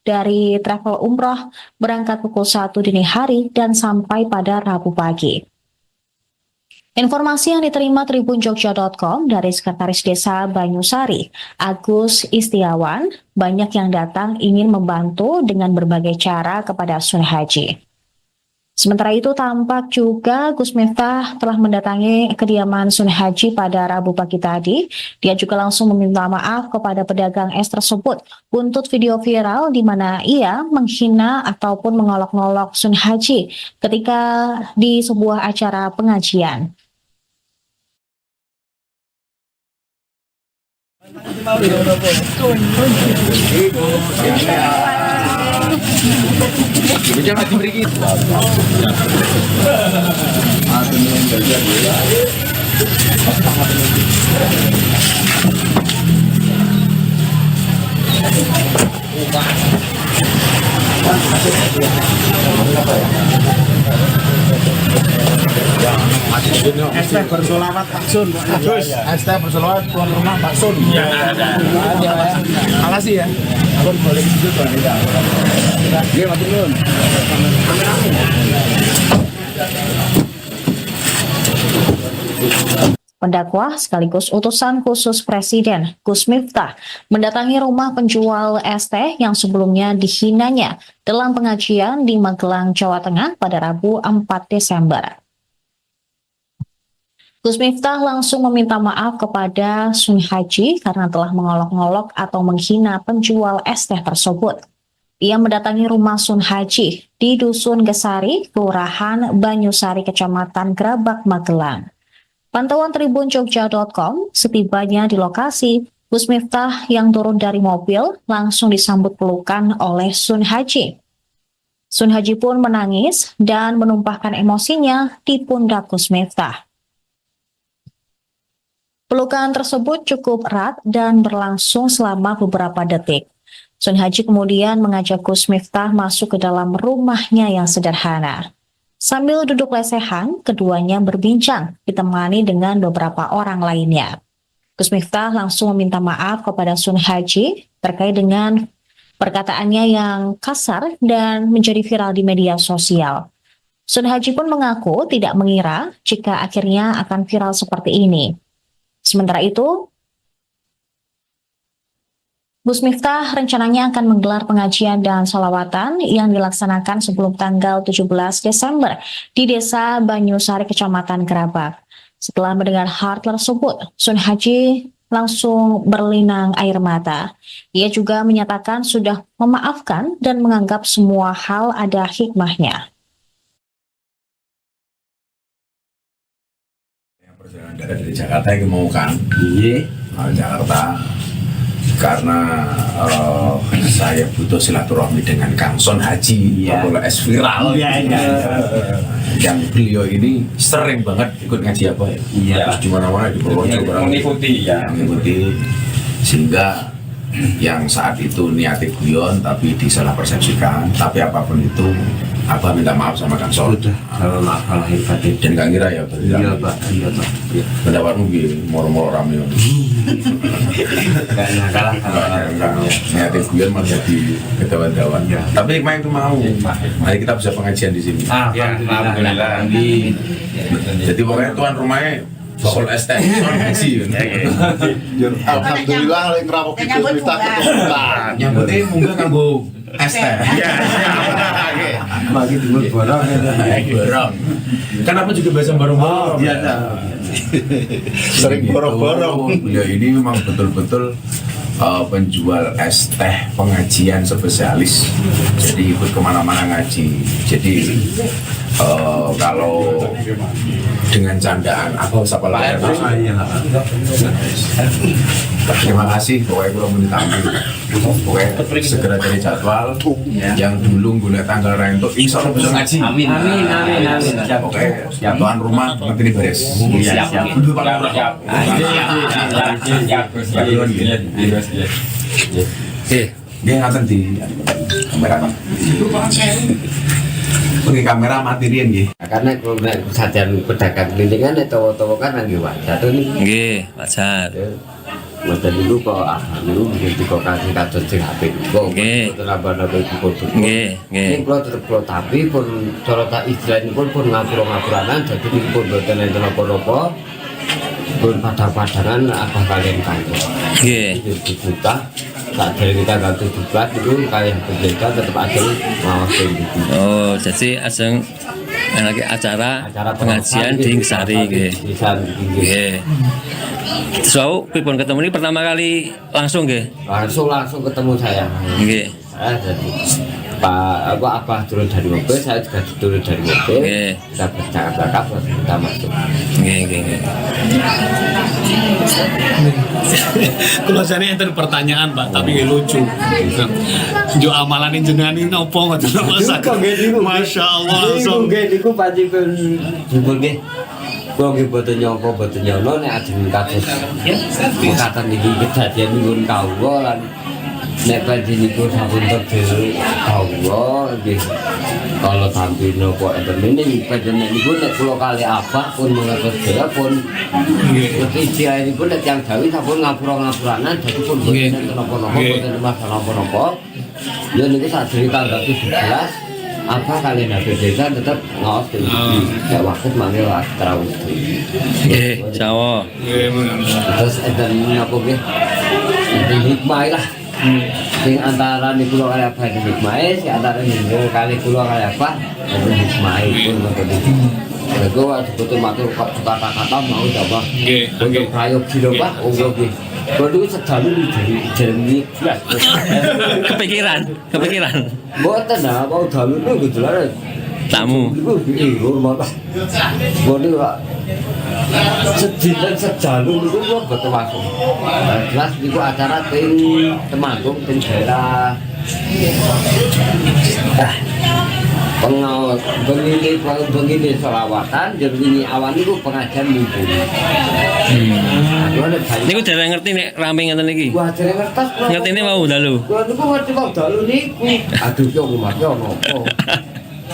dari travel umroh, berangkat pukul 1 dini hari dan sampai pada Rabu pagi. Informasi yang diterima tribunjogja.com dari Sekretaris Desa Banyusari, Agus Istiawan, banyak yang datang ingin membantu dengan berbagai cara kepada Sun Haji. Sementara itu tampak juga Gus Miftah telah mendatangi kediaman Sun Haji pada Rabu pagi tadi. Dia juga langsung meminta maaf kepada pedagang es tersebut buntut video viral di mana ia menghina ataupun mengolok-ngolok Sun Haji ketika di sebuah acara pengajian. Es teh bersolawat Pak Sun. Gus, es teh bersolawat tuan rumah Pak Sun. Iya, Makasih ya. Aku boleh gitu tuh. Iya, matur nuwun. Pendakwah sekaligus utusan khusus Presiden Gus Miftah mendatangi rumah penjual es teh yang sebelumnya dihinanya dalam pengajian di Magelang, Jawa Tengah pada Rabu 4 Desember. Gus Miftah langsung meminta maaf kepada Sun Haji karena telah mengolok-ngolok atau menghina penjual es teh tersebut. Ia mendatangi rumah Sun Haji di Dusun Gesari, Kelurahan Banyusari, Kecamatan Grabag, Magelang. Pantauan tribunjogja.com, setibanya di lokasi, Gus Miftah yang turun dari mobil langsung disambut pelukan oleh Sun Haji. Sun Haji pun menangis dan menumpahkan emosinya di pundak Gus Miftah. Pelukan tersebut cukup erat dan berlangsung selama beberapa detik. Sun Haji kemudian mengajak Gus Miftah masuk ke dalam rumahnya yang sederhana. Sambil duduk lesehan, keduanya berbincang, ditemani dengan beberapa orang lainnya. Gus Miftah langsung meminta maaf kepada Sun Haji terkait dengan perkataannya yang kasar dan menjadi viral di media sosial. Sun Haji pun mengaku tidak mengira jika akhirnya akan viral seperti ini. Sementara itu, Gus Miftah rencananya akan menggelar pengajian dan sholawatan yang dilaksanakan sebelum tanggal 17 Desember di Desa Banyusari, Kecamatan Grabag. Setelah mendengar hal tersebut, Sun Haji langsung berlinang air mata. Ia juga menyatakan sudah memaafkan dan menganggap semua hal ada hikmahnya. Perjalanan darat dari Jakarta yang mau kan? Iya. Nah, Jakarta. Karena saya butuh silaturahmi dengan Kang Son Haji, yeah. Es viral. Iya. Yang beliau ini sering banget ikut ngaji apa ya? Iya. Terus di mana-mana di Purworejo barang. Mengikuti ya. Mengikuti sehingga yang saat itu niatnya guyon tapi disalah persepsikan, tapi apapun itu Abah minta maaf sama Kang Son. Sudah, kalau maaf lahir batin. Dan gak ngira ya berarti. Iya, Pak. Iya, Pak. Iya. Pendapatmu piye? Moro-moro rame. Gak nyangka lah kalau Niatnya guyon malah jadi ketawa-tawa. Iya. Tapi hikmah itu mau. Mari kita bisa pengajian di sini. Alhamdulillah. Jadi pokoknya tuan rumahnya bakul es teh, Son Haji. Alhamdulillah lek ngrawuh Gus Miftah ketemu. Nyambutnya munggah kanggo es teh. Iya, siap. Oke. Bagi dulu borong. Borong. Kan aku juga biasa borong-borong. Iya, Sering Gitu. borong-borong. Beliau ini memang betul-betul penjual es teh pengajian spesialis. Jadi ikut kemana-mana ngaji. Jadi kalau dengan candaan apa siapa lagi? Terima kasih, pokoknya kalau mau ditampil. Pokoknya segera cari jadwal. Yang dulu gula tanggal ra itu, insya Allah bisa ngaji. Amin, amin, amin, amin. Siap. Oke, tuan rumah nanti ini beres. Siap, siap. Dulu Pak Lurah. Siap. Siap. Siap. Gus. Siap. Iya, Gus. Iya. Nggih. Dia ngaten di kamera. Oke, kamera mati riyen nggih. Karena kalau nek sajian pedagang keliling kan nek tawa-tawa kan nangge wajar to niku. Nggih, wajar. Mboten niku kok ah niku nggih kok kasih kados sing apik kok. Nggih. Mboten nambah-nambah ibu Nggih, nggih. Ning kula tetep kula tapi pun cara tak istilahipun pun ngapura-ngapuranan dadi niku pun mboten enten napa-napa. Pun padang-padangan apa kalian kantor. Nggih. Juta tak dari tanggal 17 itu kalian berbeda tetap ada ngawas itu. Oh, jadi ajeng anake acara, Acara pengajian di Sari nggih. Bisa nggih. Nggih. So, pripun ketemu ini pertama kali langsung nggih? Langsung langsung ketemu saya. Nggih. Saya jadi Pak apa apa turun dari mobil, saya juga turun dari mobil. Nggih. Kita bercakap-cakap langsung kita masuk. Nggih, nggih, nggih. Kula jane enten pertanyaan, Pak, tapi nggih lucu. Yo amalane jenengan ini napa ngoten lho Mas? Masya Allah langsung. Nggih niku panci pun jujur nggih. Kula nggih boten nyangka boten nyono nek ajeng kados mekaten niki kedadian nyuwun kawula lan nek panci niku sampun terdiri kawula nggih. Kalau tampil napa enten ini panjenengan niku nek kula kali abah pun mengertos dhewe pun istilahipun nek tiyang Jawi sampun ngapura-ngapuranan dadi pun boten Nggih. enten napa-napa Nggih. boten masalah napa-napa. Ya niku sadurunge tanggal 17 apa kalian habis desa tetap ngaos di ya waktu mangke lah terawih. Nggih, insyaallah. Nggih, Terus enten napa nggih? Enten hikmah lah. Sing antara niku kula kali apa enten hikmahe, sing antara niku kali kula kali apa enten hikmahe pun ngoten niku. Mergo betul matur kok kata-kata mau coba. Nggih, Untuk nggih. prayogi lho Pak, oh nggih. Kula niku sedalu dari jeremi blas. Kepikiran, kepikiran. Mboten nah, mau dalu niku dolan. Tamu. Niku hormat Pak. Kula niku Pak sedinten sedalu niku kula boten masuk. Nah, jelas niku acara teng Temanggung teng daerah pengawas bengine bengine selawatan yen wingi awan niku pengajian mumpuni. Kula nek bayi Niku dereng ngerti nek rame ngeten iki. Wah, dereng ngertos kula. Ngertine mau dalu. Kula niku ngerti kok dalu niku. Aduh ki omah ki ono apa.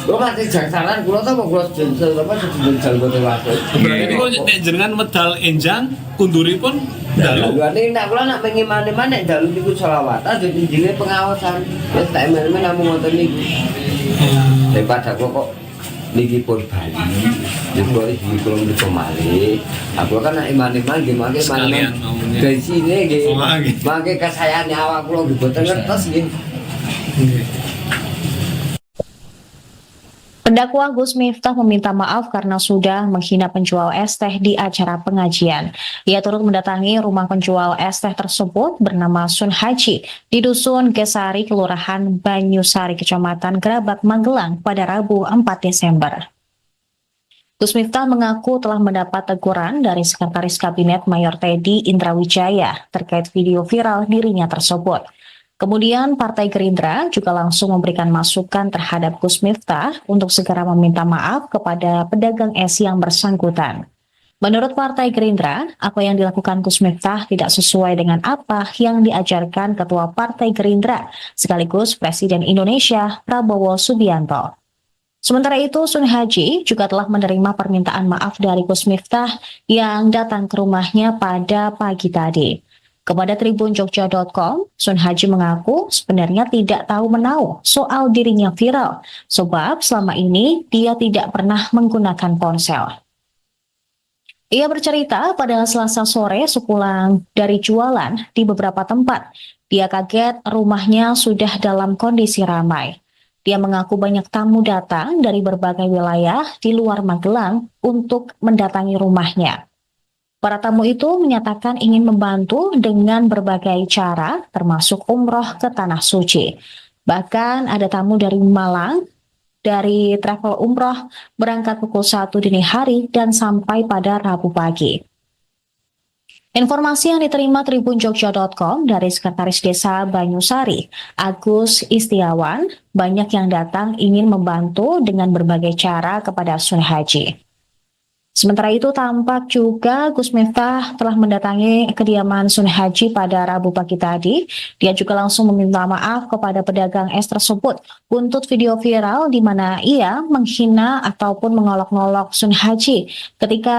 Kula mati jangsaran kula to kula jensel apa jensel boten masuk. Berarti niku nek jenengan medal enjang kunduripun dalu. Dalu nek kula nak pengen mane-mane nek dalu niku selawatan dadi injile pengawasan. Wis tak emen-emen namung ngoten niku. Daripada kula kok niki pun bali. Niku iki kula mriku malih. Aku kan nek eman-eman nggih mangke Sekalian eman-eman. maunya. Bensine nggih. Oh, nggih. Mangke kesayane awak kula nggih boten ngertos nggih. Pendakwah Gus Miftah meminta maaf karena sudah menghina penjual es teh di acara pengajian. Ia turut mendatangi rumah penjual es teh tersebut bernama Sun Haji di Dusun Gesari, Kelurahan Banyusari, Kecamatan Grabag, Magelang pada Rabu 4 Desember. Gus Miftah mengaku telah mendapat teguran dari Sekretaris Kabinet Mayor Teddy Indrawijaya terkait video viral dirinya tersebut. Kemudian Partai Gerindra juga langsung memberikan masukan terhadap Gus Miftah untuk segera meminta maaf kepada pedagang es yang bersangkutan. Menurut Partai Gerindra, apa yang dilakukan Gus Miftah tidak sesuai dengan apa yang diajarkan Ketua Partai Gerindra sekaligus Presiden Indonesia Prabowo Subianto. Sementara itu, Sunhaji juga telah menerima permintaan maaf dari Gus Miftah yang datang ke rumahnya pada pagi tadi. Kepada tribunjogja.com, Sunhaji mengaku sebenarnya tidak tahu menahu soal dirinya viral, sebab selama ini dia tidak pernah menggunakan ponsel. Ia bercerita pada Selasa sore sepulang dari jualan di beberapa tempat. Dia kaget rumahnya sudah dalam kondisi ramai. Dia mengaku banyak tamu datang dari berbagai wilayah di luar Magelang untuk mendatangi rumahnya. Para tamu itu menyatakan ingin membantu dengan berbagai cara, termasuk umroh ke Tanah Suci. Bahkan ada tamu dari Malang, dari travel umroh, berangkat pukul 1 dini hari dan sampai pada Rabu pagi. Informasi yang diterima tribunjogja.com dari Sekretaris Desa Banyusari, Agus Istiawan, banyak yang datang ingin membantu dengan berbagai cara kepada Sunhaji. Sementara itu tampak juga Gus Miftah telah mendatangi kediaman Sunhaji pada Rabu pagi tadi. Dia juga langsung meminta maaf kepada pedagang es tersebut untuk video viral di mana ia menghina ataupun mengolok-ngolok Sunhaji ketika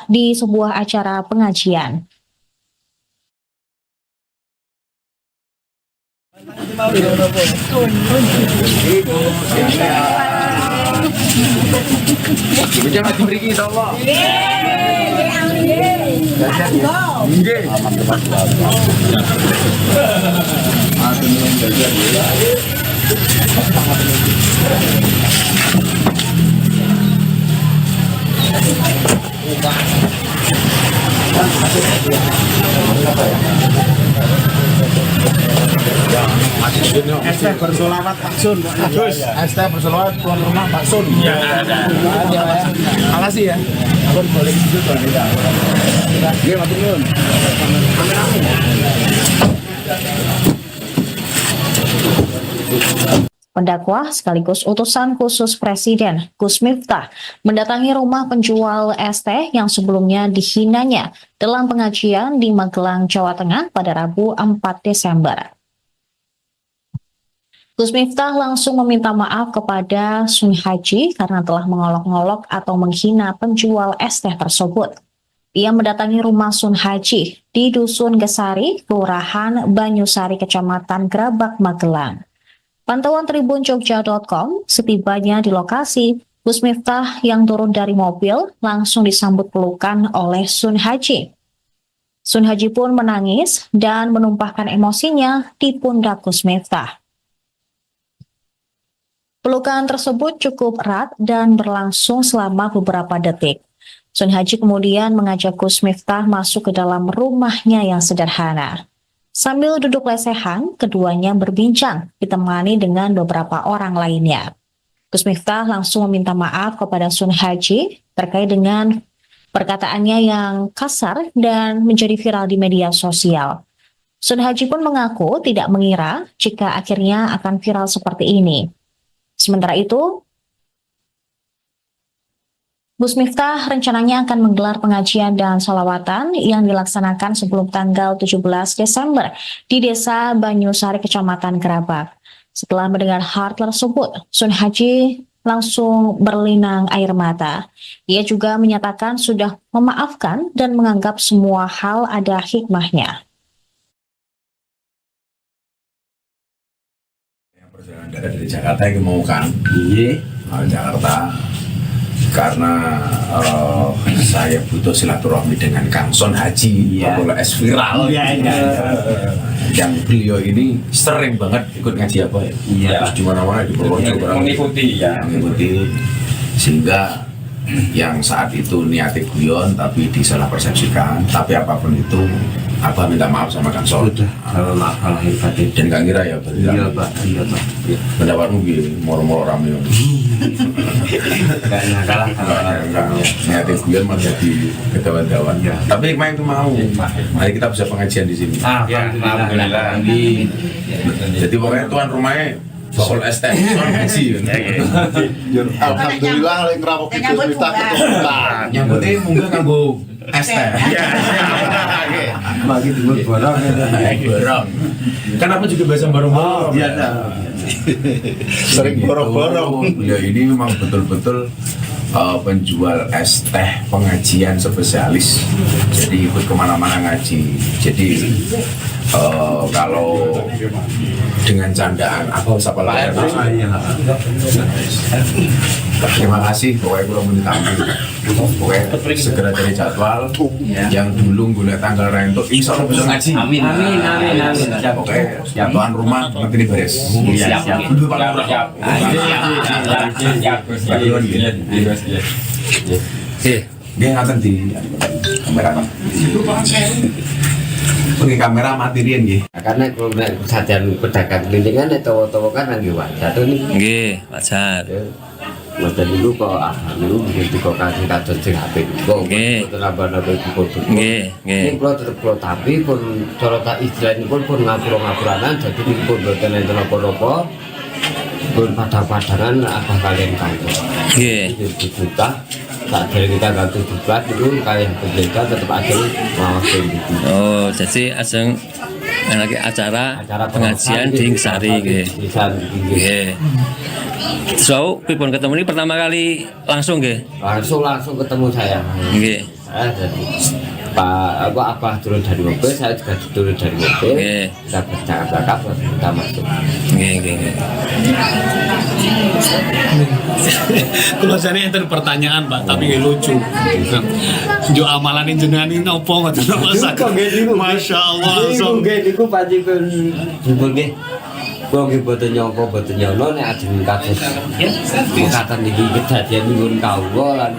di sebuah acara pengajian. Jangan diberi insyaallah. Nggih. Es teh bersolawat Pak Sun, Gus. Es teh bersolawat tuan rumah Pak Sun. Iya. Makasih ya. Pun boleh gitu tuan. Nggih, matur nuwun. Amin. Pendakwah sekaligus utusan khusus Presiden Gus Miftah mendatangi rumah penjual es teh yang sebelumnya dihinanya dalam pengajian di Magelang, Jawa Tengah pada Rabu 4 Desember. Gus Miftah langsung meminta maaf kepada Sunhaji karena telah mengolok-ngolok atau menghina penjual es teh tersebut. Ia mendatangi rumah Sunhaji di Dusun Gesari, Kelurahan Banyusari, Kecamatan Grabag, Magelang. Pantauan tribunjogja.com, setibanya di lokasi, Gus Miftah yang turun dari mobil langsung disambut pelukan oleh Sunhaji. Sunhaji pun menangis dan menumpahkan emosinya di pundak Gus Miftah. Pelukan tersebut cukup erat dan berlangsung selama beberapa detik. Sunhaji kemudian mengajak Gus Miftah masuk ke dalam rumahnya yang sederhana. Sambil duduk lesehan, keduanya berbincang, ditemani dengan beberapa orang lainnya. Gus Miftah langsung meminta maaf kepada Sunhaji terkait dengan perkataannya yang kasar dan menjadi viral di media sosial. Sunhaji pun mengaku tidak mengira jika akhirnya akan viral seperti ini. Sementara itu, Gus Miftah rencananya akan menggelar pengajian dan sholawatan yang dilaksanakan sebelum tanggal 17 Desember di Desa Banyusari, Kecamatan Grabag. Setelah mendengar hal tersebut, Sunhaji langsung berlinang air mata. Ia juga menyatakan sudah memaafkan dan menganggap semua hal ada hikmahnya. Perjalanan dari Jakarta yang mau kan? Iya. Jakarta. Karena saya butuh silaturahmi dengan Kang Sunhaji, ya. Es viral, ya, ya. Yang beliau ini sering banget ikut ngaji apa ya, ya. Terus di mana-mana di Purworejo, mengikuti ya, mengikuti, sehingga Yang saat itu niatnya guyon tapi disalah persepsikan. Tapi apapun itu, Abah minta maaf sama Kang Sol. Sudah, kalau maaf lahir batin. Dan gak ngira ya berarti. Iya, Pak, iya, Pak. Iya. Pendapatmu piye? Moro-moro rame. Gak nyangka lah kalau Enggak, niatnya guyon malah jadi ketawa-tawa. Iya. Tapi hikmah itu mau. Mari kita bisa pengajian di sini. Alhamdulillah. Jadi pokoknya tuan rumahnya bakul es teh, Son Haji. Alhamdulillah lek ngrawuhi Gus Miftah ketemu. Nyambutnya munggah nganggo es teh. Bagi dulu borong ya. Barang. Kan aku juga biasa bareng-bareng. Iya, nah. Sering borong-borong. Beliau ini memang betul-betul penjual es teh pengajian spesialis. Jadi ikut kemana-mana ngaji. Jadi kalau dengan candaan apa siapa lagi? Terima kasih, pokoknya kalau mau ditampil. Pokoknya segera cari jadwal. Yang dulu gue tanggal rentuk, insya Allah bisa ngaji. Amin, amin, amin, amin. Siap. Pokoknya tuan rumah nanti ini beres. Siap, siap. Dulu Pak Lurah. Siap. Siap. Siap, Gus. Siap, Gus. Iya. Nggih. Dia ngaten di kamera. Oke, kamera mati riyen nggih. Karena kalau nek kesadaran pedagang keliling kan nek tawa-tawa kan nggih wajar to niku. Nggih, wajar. Mboten niku kok alhamdulillah mungkin kok kasih kados sing apik kok. Nggih. Mboten nambah-nambah kok. Nggih, nggih. Ini kula tetep kula tapi pun cara tak istilahipun pun ngapura-ngapuranan jadi niku pun mboten enten napa-napa. Pun padang-padangan apa kalian kantor. Nggih. Juta tak dari tanggal 17 itu kalian pemerintah tetap ada ngawas gitu. Oh, jadi ajeng lagi acara, Acara pengajian di Sari nggih. Nggih. Nggih. So, pripun ketemu ini pertama kali langsung nggih? Langsung langsung ketemu saya. Nggih. Saya jadi Pak apa apa turun dari mobil, saya juga turun dari mobil. Nggih. Kita bercakap-cakap terus kita masuk. Nggih, nggih, nggih. Kula jane enten pertanyaan, Pak, tapi nggih lucu. Yo amalane jenengan ini napa ngoten Pak saged. Masya Allah Niku langsung. nggih niku pancipun jempol nggih. Kula nggih boten nyangka boten nyono nek ajeng kados mekaten niki kedadian nyuwun kawula lan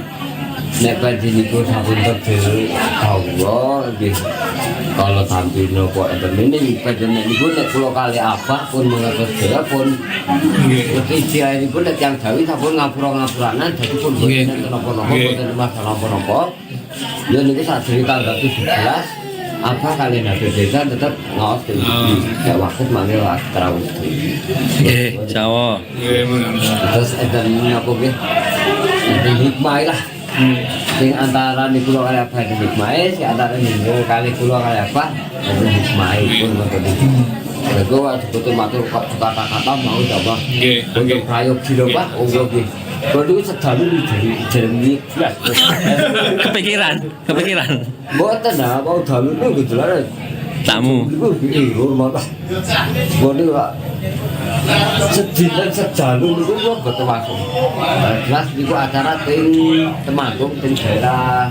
nek badhe niku sampun takdir kawula nggih. Kalau tampil napa enten ini panjenengan niku nek kula kali abah pun mengertos dhewe pun Nggih. istilahipun nek tiyang Jawi sampun ngapura-ngapuranan dadi pun boten Nggih. enten napa-napa Nggih. boten masalah napa-napa. Ya niku sadurunge tanggal 17 apa kalian habis desa tetap ngaos di ya waktu mangke waktu terawih. Nggih, insyaallah. Nggih, Terus enten napa nggih? Enten hikmah lah. Sing antara niku kula kali abah enten hikmah, sing antara niku kali kula kali abah enten hikmah pun ngoten niku. Mergo betul matur kok kata-kata mau tambah. Nggih, Untuk nggih. prayogi lho Pak, oh nggih. Kula niku sedalu dari jenenge blas. Kepikiran, kepikiran. Mboten ah, mau dalu niku jelas. Tamu. Niku error malah. Kula niku Pak sedinten sedalu niku kula boten masuk. Nah, jelas niku acara ting Temanggung ting daerah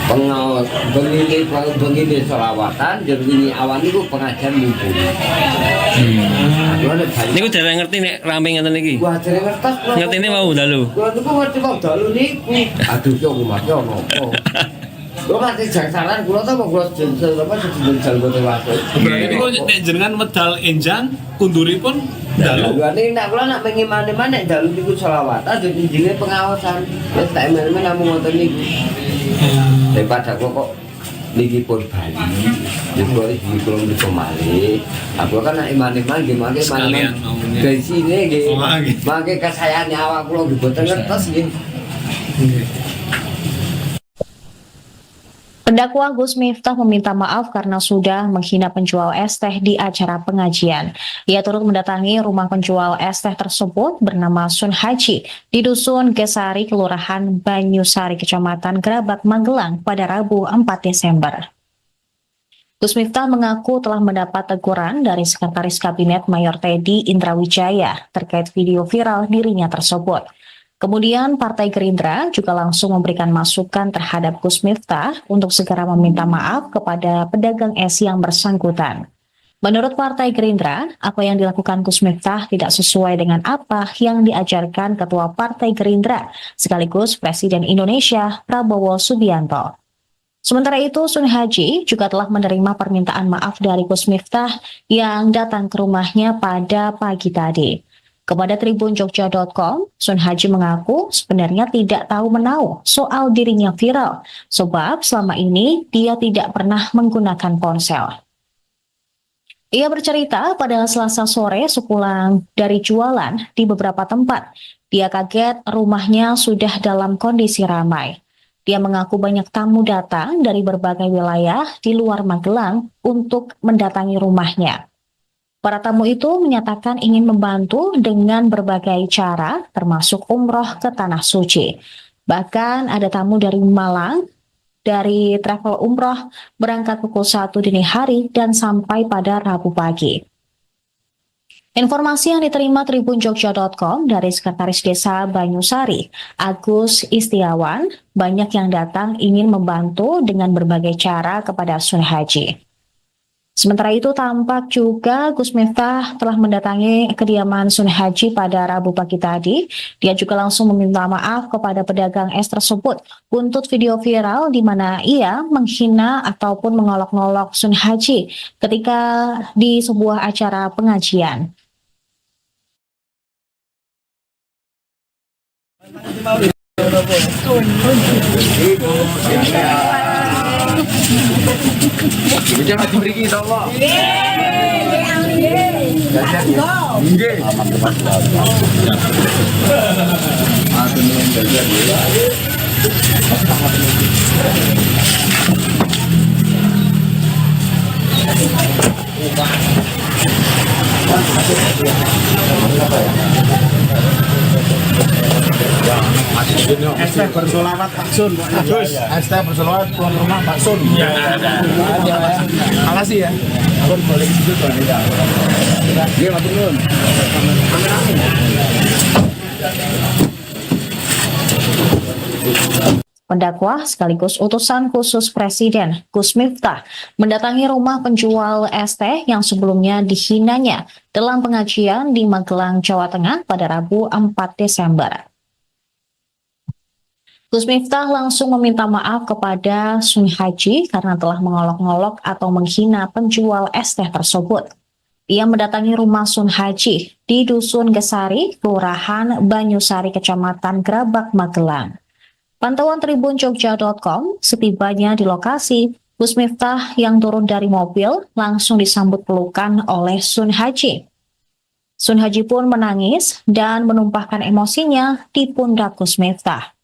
pengawas bengine bengine selawatan jer wingi awan niku pengajian mumpuni. Aku nek bali. Niku dereng ngerti nek rame ngeten iki. Wah, dereng ngertos kula. Ngertine mau dalu. Kula niku ngerti wong dalu niku. Aduh ki aku mati ono apa. Kula mati jangsalan kula to kula jeneng apa jeneng jalan boten masuk. Berarti niku nek jenengan medal enjang kunduripun dalu. Dalu nek kula nak pengen mane-mane nek dalu niku selawatan yo injile pengawasan. Wis tak emen-emen namung ngoten niku. Daripada kula kok niki pun bali. Niki kula iki kula niku malih. Aku kan nek iman-iman nggih mangke Sekalian iman-iman. maunya. Bensine nggih. Oh, nggih. Mangke kasayane awak kula nggih boten ngertos nggih. Pendakwah Gus Miftah meminta maaf karena sudah menghina penjual es teh di acara pengajian. Ia turut mendatangi rumah penjual es teh tersebut bernama Sun Haji di Dusun Gesari, Kelurahan Banyusari, Kecamatan Grabag, Magelang pada Rabu 4 Desember. Gus Miftah mengaku telah mendapat teguran dari Sekretaris Kabinet Mayor Teddy Indrawijaya terkait video viral dirinya tersebut. Kemudian Partai Gerindra juga langsung memberikan masukan terhadap Gus Miftah untuk segera meminta maaf kepada pedagang es yang bersangkutan. Menurut Partai Gerindra, apa yang dilakukan Gus Miftah tidak sesuai dengan apa yang diajarkan Ketua Partai Gerindra sekaligus Presiden Indonesia Prabowo Subianto. Sementara itu, Sunhaji juga telah menerima permintaan maaf dari Gus Miftah yang datang ke rumahnya pada pagi tadi. Kepada tribunjogja.com, Sunhaji mengaku sebenarnya tidak tahu menahu soal dirinya viral, sebab selama ini dia tidak pernah menggunakan ponsel. Ia bercerita pada Selasa sore sepulang dari jualan di beberapa tempat. Dia kaget rumahnya sudah dalam kondisi ramai. Dia mengaku banyak tamu datang dari berbagai wilayah di luar Magelang untuk mendatangi rumahnya. Para tamu itu menyatakan ingin membantu dengan berbagai cara, termasuk umroh ke Tanah Suci. Bahkan ada tamu dari Malang, dari travel umroh, berangkat pukul 1 dini hari dan sampai pada Rabu pagi. Informasi yang diterima tribunjogja.com dari Sekretaris Desa Banyusari, Agus Istiawan, banyak yang datang ingin membantu dengan berbagai cara kepada Sunhaji. Sementara itu tampak juga Gus Miftah telah mendatangi kediaman Sunhaji pada Rabu pagi tadi. Dia juga langsung meminta maaf kepada pedagang es tersebut untuk video viral di mana ia menghina ataupun mengolok-ngolok Sunhaji ketika di sebuah acara pengajian. Bisa ngaji mriki insyaallah. Nggih. Es teh bersolawat Pak Sun. Gus, es teh bersolawat tuan rumah Pak Sun. Iya. Makasih ya. Aku boleh ke situ tuh. Iya, matur nuwun. Amin. Pendakwah sekaligus utusan khusus Presiden Gus Miftah mendatangi rumah penjual es teh yang sebelumnya dihinanya dalam pengajian di Magelang, Jawa Tengah pada Rabu 4 Desember. Gus Miftah langsung meminta maaf kepada Sunhaji karena telah mengolok-ngolok atau menghina penjual es teh tersebut. Ia mendatangi rumah Sunhaji di Dusun Gesari, Kelurahan Banyusari, Kecamatan Grabag, Magelang. Pantauan tribunjogja.com, setibanya di lokasi, Gus Miftah yang turun dari mobil langsung disambut pelukan oleh Sunhaji. Sunhaji pun menangis dan menumpahkan emosinya di pundak Gus Miftah.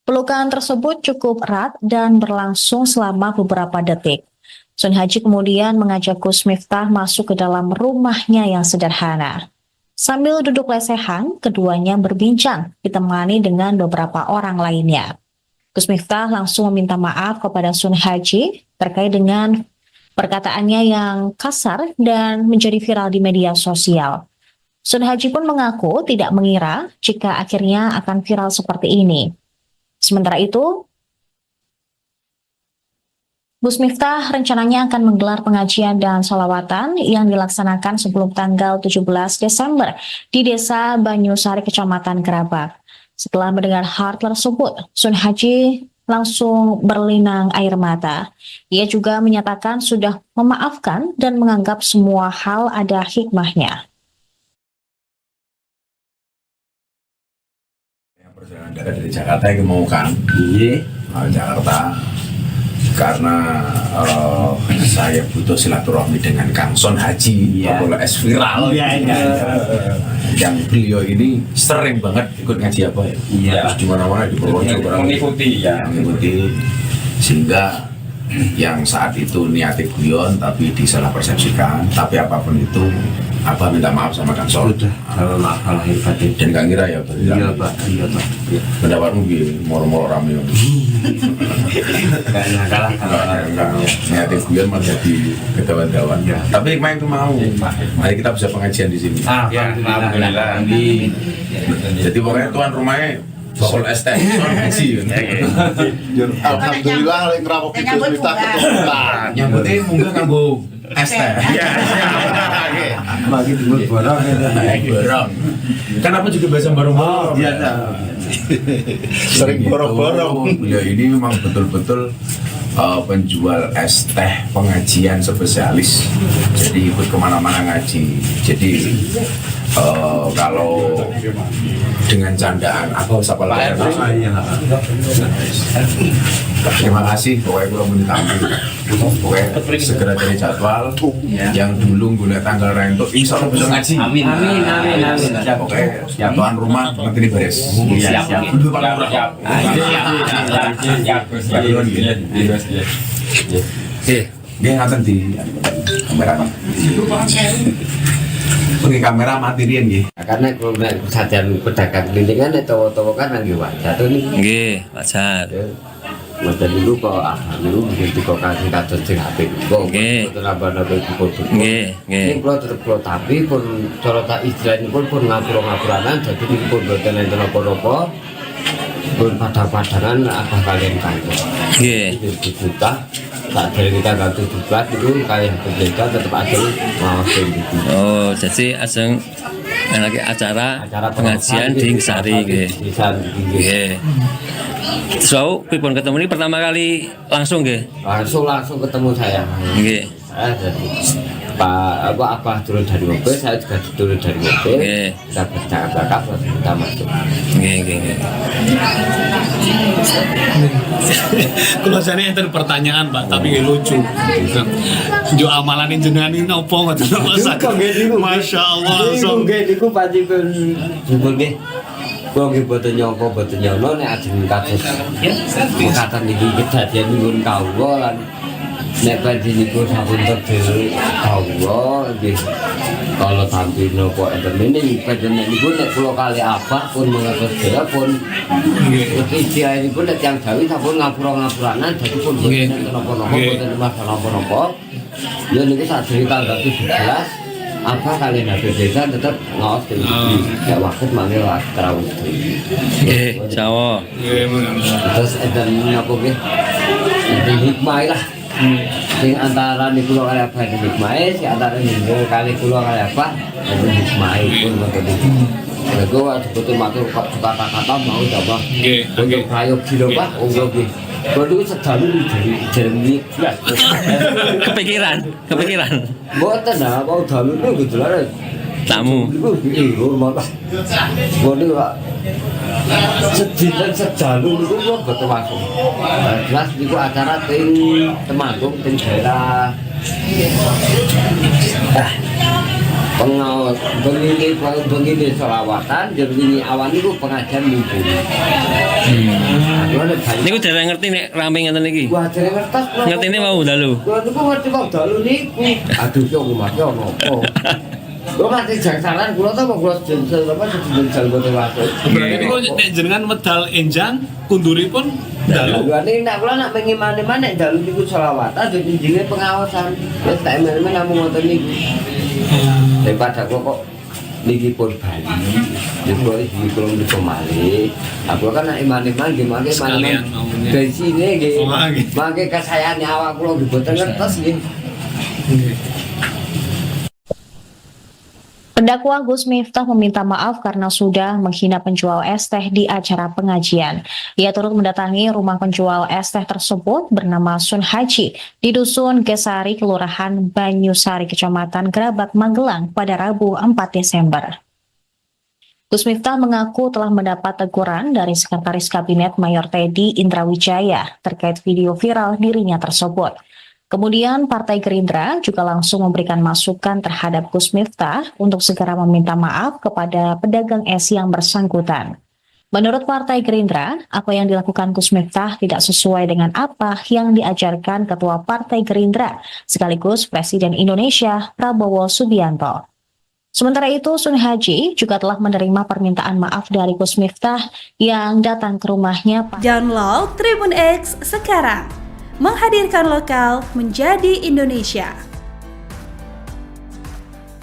Pelukan tersebut cukup erat dan berlangsung selama beberapa detik. Sunhaji kemudian mengajak Gus Miftah masuk ke dalam rumahnya yang sederhana. Sambil duduk lesehan, keduanya berbincang, ditemani dengan beberapa orang lainnya. Gus Miftah langsung meminta maaf kepada Sunhaji terkait dengan perkataannya yang kasar dan menjadi viral di media sosial. Sunhaji pun mengaku tidak mengira jika akhirnya akan viral seperti ini. Sementara itu, Gus Miftah rencananya akan menggelar pengajian dan sholawatan yang dilaksanakan sebelum tanggal 17 Desember di Desa Banyusari, Kecamatan Grabag. Setelah mendengar hal tersebut, Sunhaji langsung berlinang air mata. Ia juga menyatakan sudah memaafkan dan menganggap semua hal ada hikmahnya. Perjalanan dari Jakarta yang mau kan? Iya. Jakarta karena saya butuh silaturahmi dengan Kang Son Haji, Iya. yeah. es viral. Iya. Yang beliau ini sering banget ikut ngaji apa ya? Iya. Terus di mana-mana di Purworejo barang. Mengikuti ya. Mengikuti sehingga yang saat itu niatnya guyon tapi disalah persepsikan, tapi apapun itu apa minta maaf sama Kang Son. Sudah, kalau maaf lahir batin. Dan gak ngira ya berarti. Iya Pak, iya Pak. Iya. Pendapatmu piye? Moro-moro rame. Gak nyangka lah kalau Enggak, niatnya guyon malah jadi kedawan-dawan. Iya. Tapi hikmah itu mau. Mari kita bisa pengajian di sini. Alhamdulillah. Alhamdulillah. Jadi pokoknya tuan rumahnya Bakul es teh, Son Haji. Alhamdulillah lek ngrawuhi Gus Miftah ketemu. Nyambutnya munggah nganggo es teh. Ya, siap. Oke. Lagi dulu borong ya. Borong. Kenapa juga biasa borong-borong? Iya, Sering Gitu. borong-borong. Beliau ini memang betul-betul penjual es teh pengajian spesialis. Jadi ikut kemana-mana ngaji. Jadi kalau dengan candaan atau siapa lagi? Terima kasih, pokoknya kalau mau ditampil. Pokoknya segera cari jadwal. Yang dulu gula tanggal rentuk, insya Allah bisa ngaji. Amin amin amin amin. Siap. Pokoknya tuan rumah nanti ini beres. Siap. Siap. Dulu Pak Lurah. Siap. Siap. Siap, Gus. Siap. Nggih, Gus. Nggih. Nggih. Nggih ngaten di kamera. Oke kamera mati riyen nggih. Karena kalau nek kesadaran pedagang keliling kan nek tawa-tawa kan nggih wajar to niku. Nggih, wajar. Ngoten niku kok alhamdulillah mungkin tiga kali kados sing apik kok. Nggih. Mboten nambah-nambah dipun. Nggih, nggih. Ning kula tetep kula tapi pun cara tak istilahipun pun ngapura-ngapuranan dadi niku pun mboten enten napa-napa. Pun padang-padangan abah kalian kantor. Nggih. Juta tak dari tanggal 17 itu kayak pendeta tetap ada ngawas itu. Oh, jadi ajeng lagi acara, Acara pengajian di Ngesari nggih. Bisa nggih. Nggih. So, pripun ketemu ini pertama kali langsung nggih. Langsung langsung ketemu saya. Nggih. Saya jadi Pak apa apa turun dari mobil, saya juga turun dari mobil. Nggih. Kita bercakap-cakap langsung kita masuk. Nggih, nggih, nggih. Kula jane enten pertanyaan, Pak, tapi nggih lucu. Njuk amalane jenengan ini napa ngoten lho, Pak saged. Masya Allah Niku langsung. nggih niku pancipun jujur nggih. Kula nggih boten nyangka boten nyono nek ajeng kados mekaten niki kedadian nyuwun kawula lan nek badhe niku sampun terdiri kawula nggih. Kalau tampi napa enten ini badhe nek niku nek kula kali abah pun mengatur daya pun Nggih. istilahipun nek tiyang Jawi sampun ngapura-ngapuranan dadi pun boten Nggih. enten napa-napa Nggih. boten masalah napa-napa. Ya niku sadurunge tanggal 17 apa kalian habis desa tetap ngaos ke Oh. ya waktu manggil terawih. Nggih, insyaallah. Nggih, Terus enten napa nggih enten hikmah lah sing antara niku kula kali abah enten hikmah, sing antara niku kali kula kali abah enten hikmah pun ngoten niku. Mergo betul matur kok kata-kata mau tambah Nggih, untuk nggih. prayogi lho Pak, monggo nggih. Kula niku sedalu dari jeremi blas. Kepikiran, kepikiran. Mboten ah, mau dalu niku delare Tamu. niku ih malah. Kula niku Pak sedinten sedalu niku kula mboten masuk. Nah, jelas niku acara ting Temanggung ting daerah pengawas bengine bengine selawatan jer wingi awan niku pengajian minggu. Kula nek bali- Niku dereng ngerti nek rame ngeten iki. Wah, dereng ngertos kula. Ngertine mau dalu. Kula niku ngerti wong dalu niku. Aduh, ki aku mati ono apa? Kula mati jangsalan kula to kula sedinten apa sedinten jal boten masuk. Berarti niku nek jenengan medal enjang kunduripun dalu. Dalu nek kula nak pengen mane-mane nek dalu niku selawatan yo injine pengawasan. Wis tak emen-emen namung ngoten niku. Daripada kula kok niki pun bali. Yen kula iki kula niku malih. Aku kan nek iman-iman nggih mangke Sekalian man-iman. maunya. Bensine nggih. Oh, nggih. Mangke kasayane awak kula nggih boten ngertos nggih. Pendakwa Gus Miftah meminta maaf karena sudah menghina penjual es teh di acara pengajian. Ia turut mendatangi rumah penjual es teh tersebut bernama Sun Haji di Dusun Gesari, Kelurahan Banyusari, Kecamatan Grabag, Magelang pada Rabu 4 Desember. Gus Miftah mengaku telah mendapat teguran dari Sekretaris Kabinet Mayor Teddy Indrawijaya terkait video viral dirinya tersebut. Kemudian Partai Gerindra juga langsung memberikan masukan terhadap Gus Miftah untuk segera meminta maaf kepada pedagang es yang bersangkutan. Menurut Partai Gerindra, apa yang dilakukan Gus Miftah tidak sesuai dengan apa yang diajarkan Ketua Partai Gerindra sekaligus Presiden Indonesia Prabowo Subianto. Sementara itu, Sun Haji juga telah menerima permintaan maaf dari Gus Miftah yang datang ke rumahnya Download Tribun X sekarang. Menghadirkan lokal menjadi Indonesia.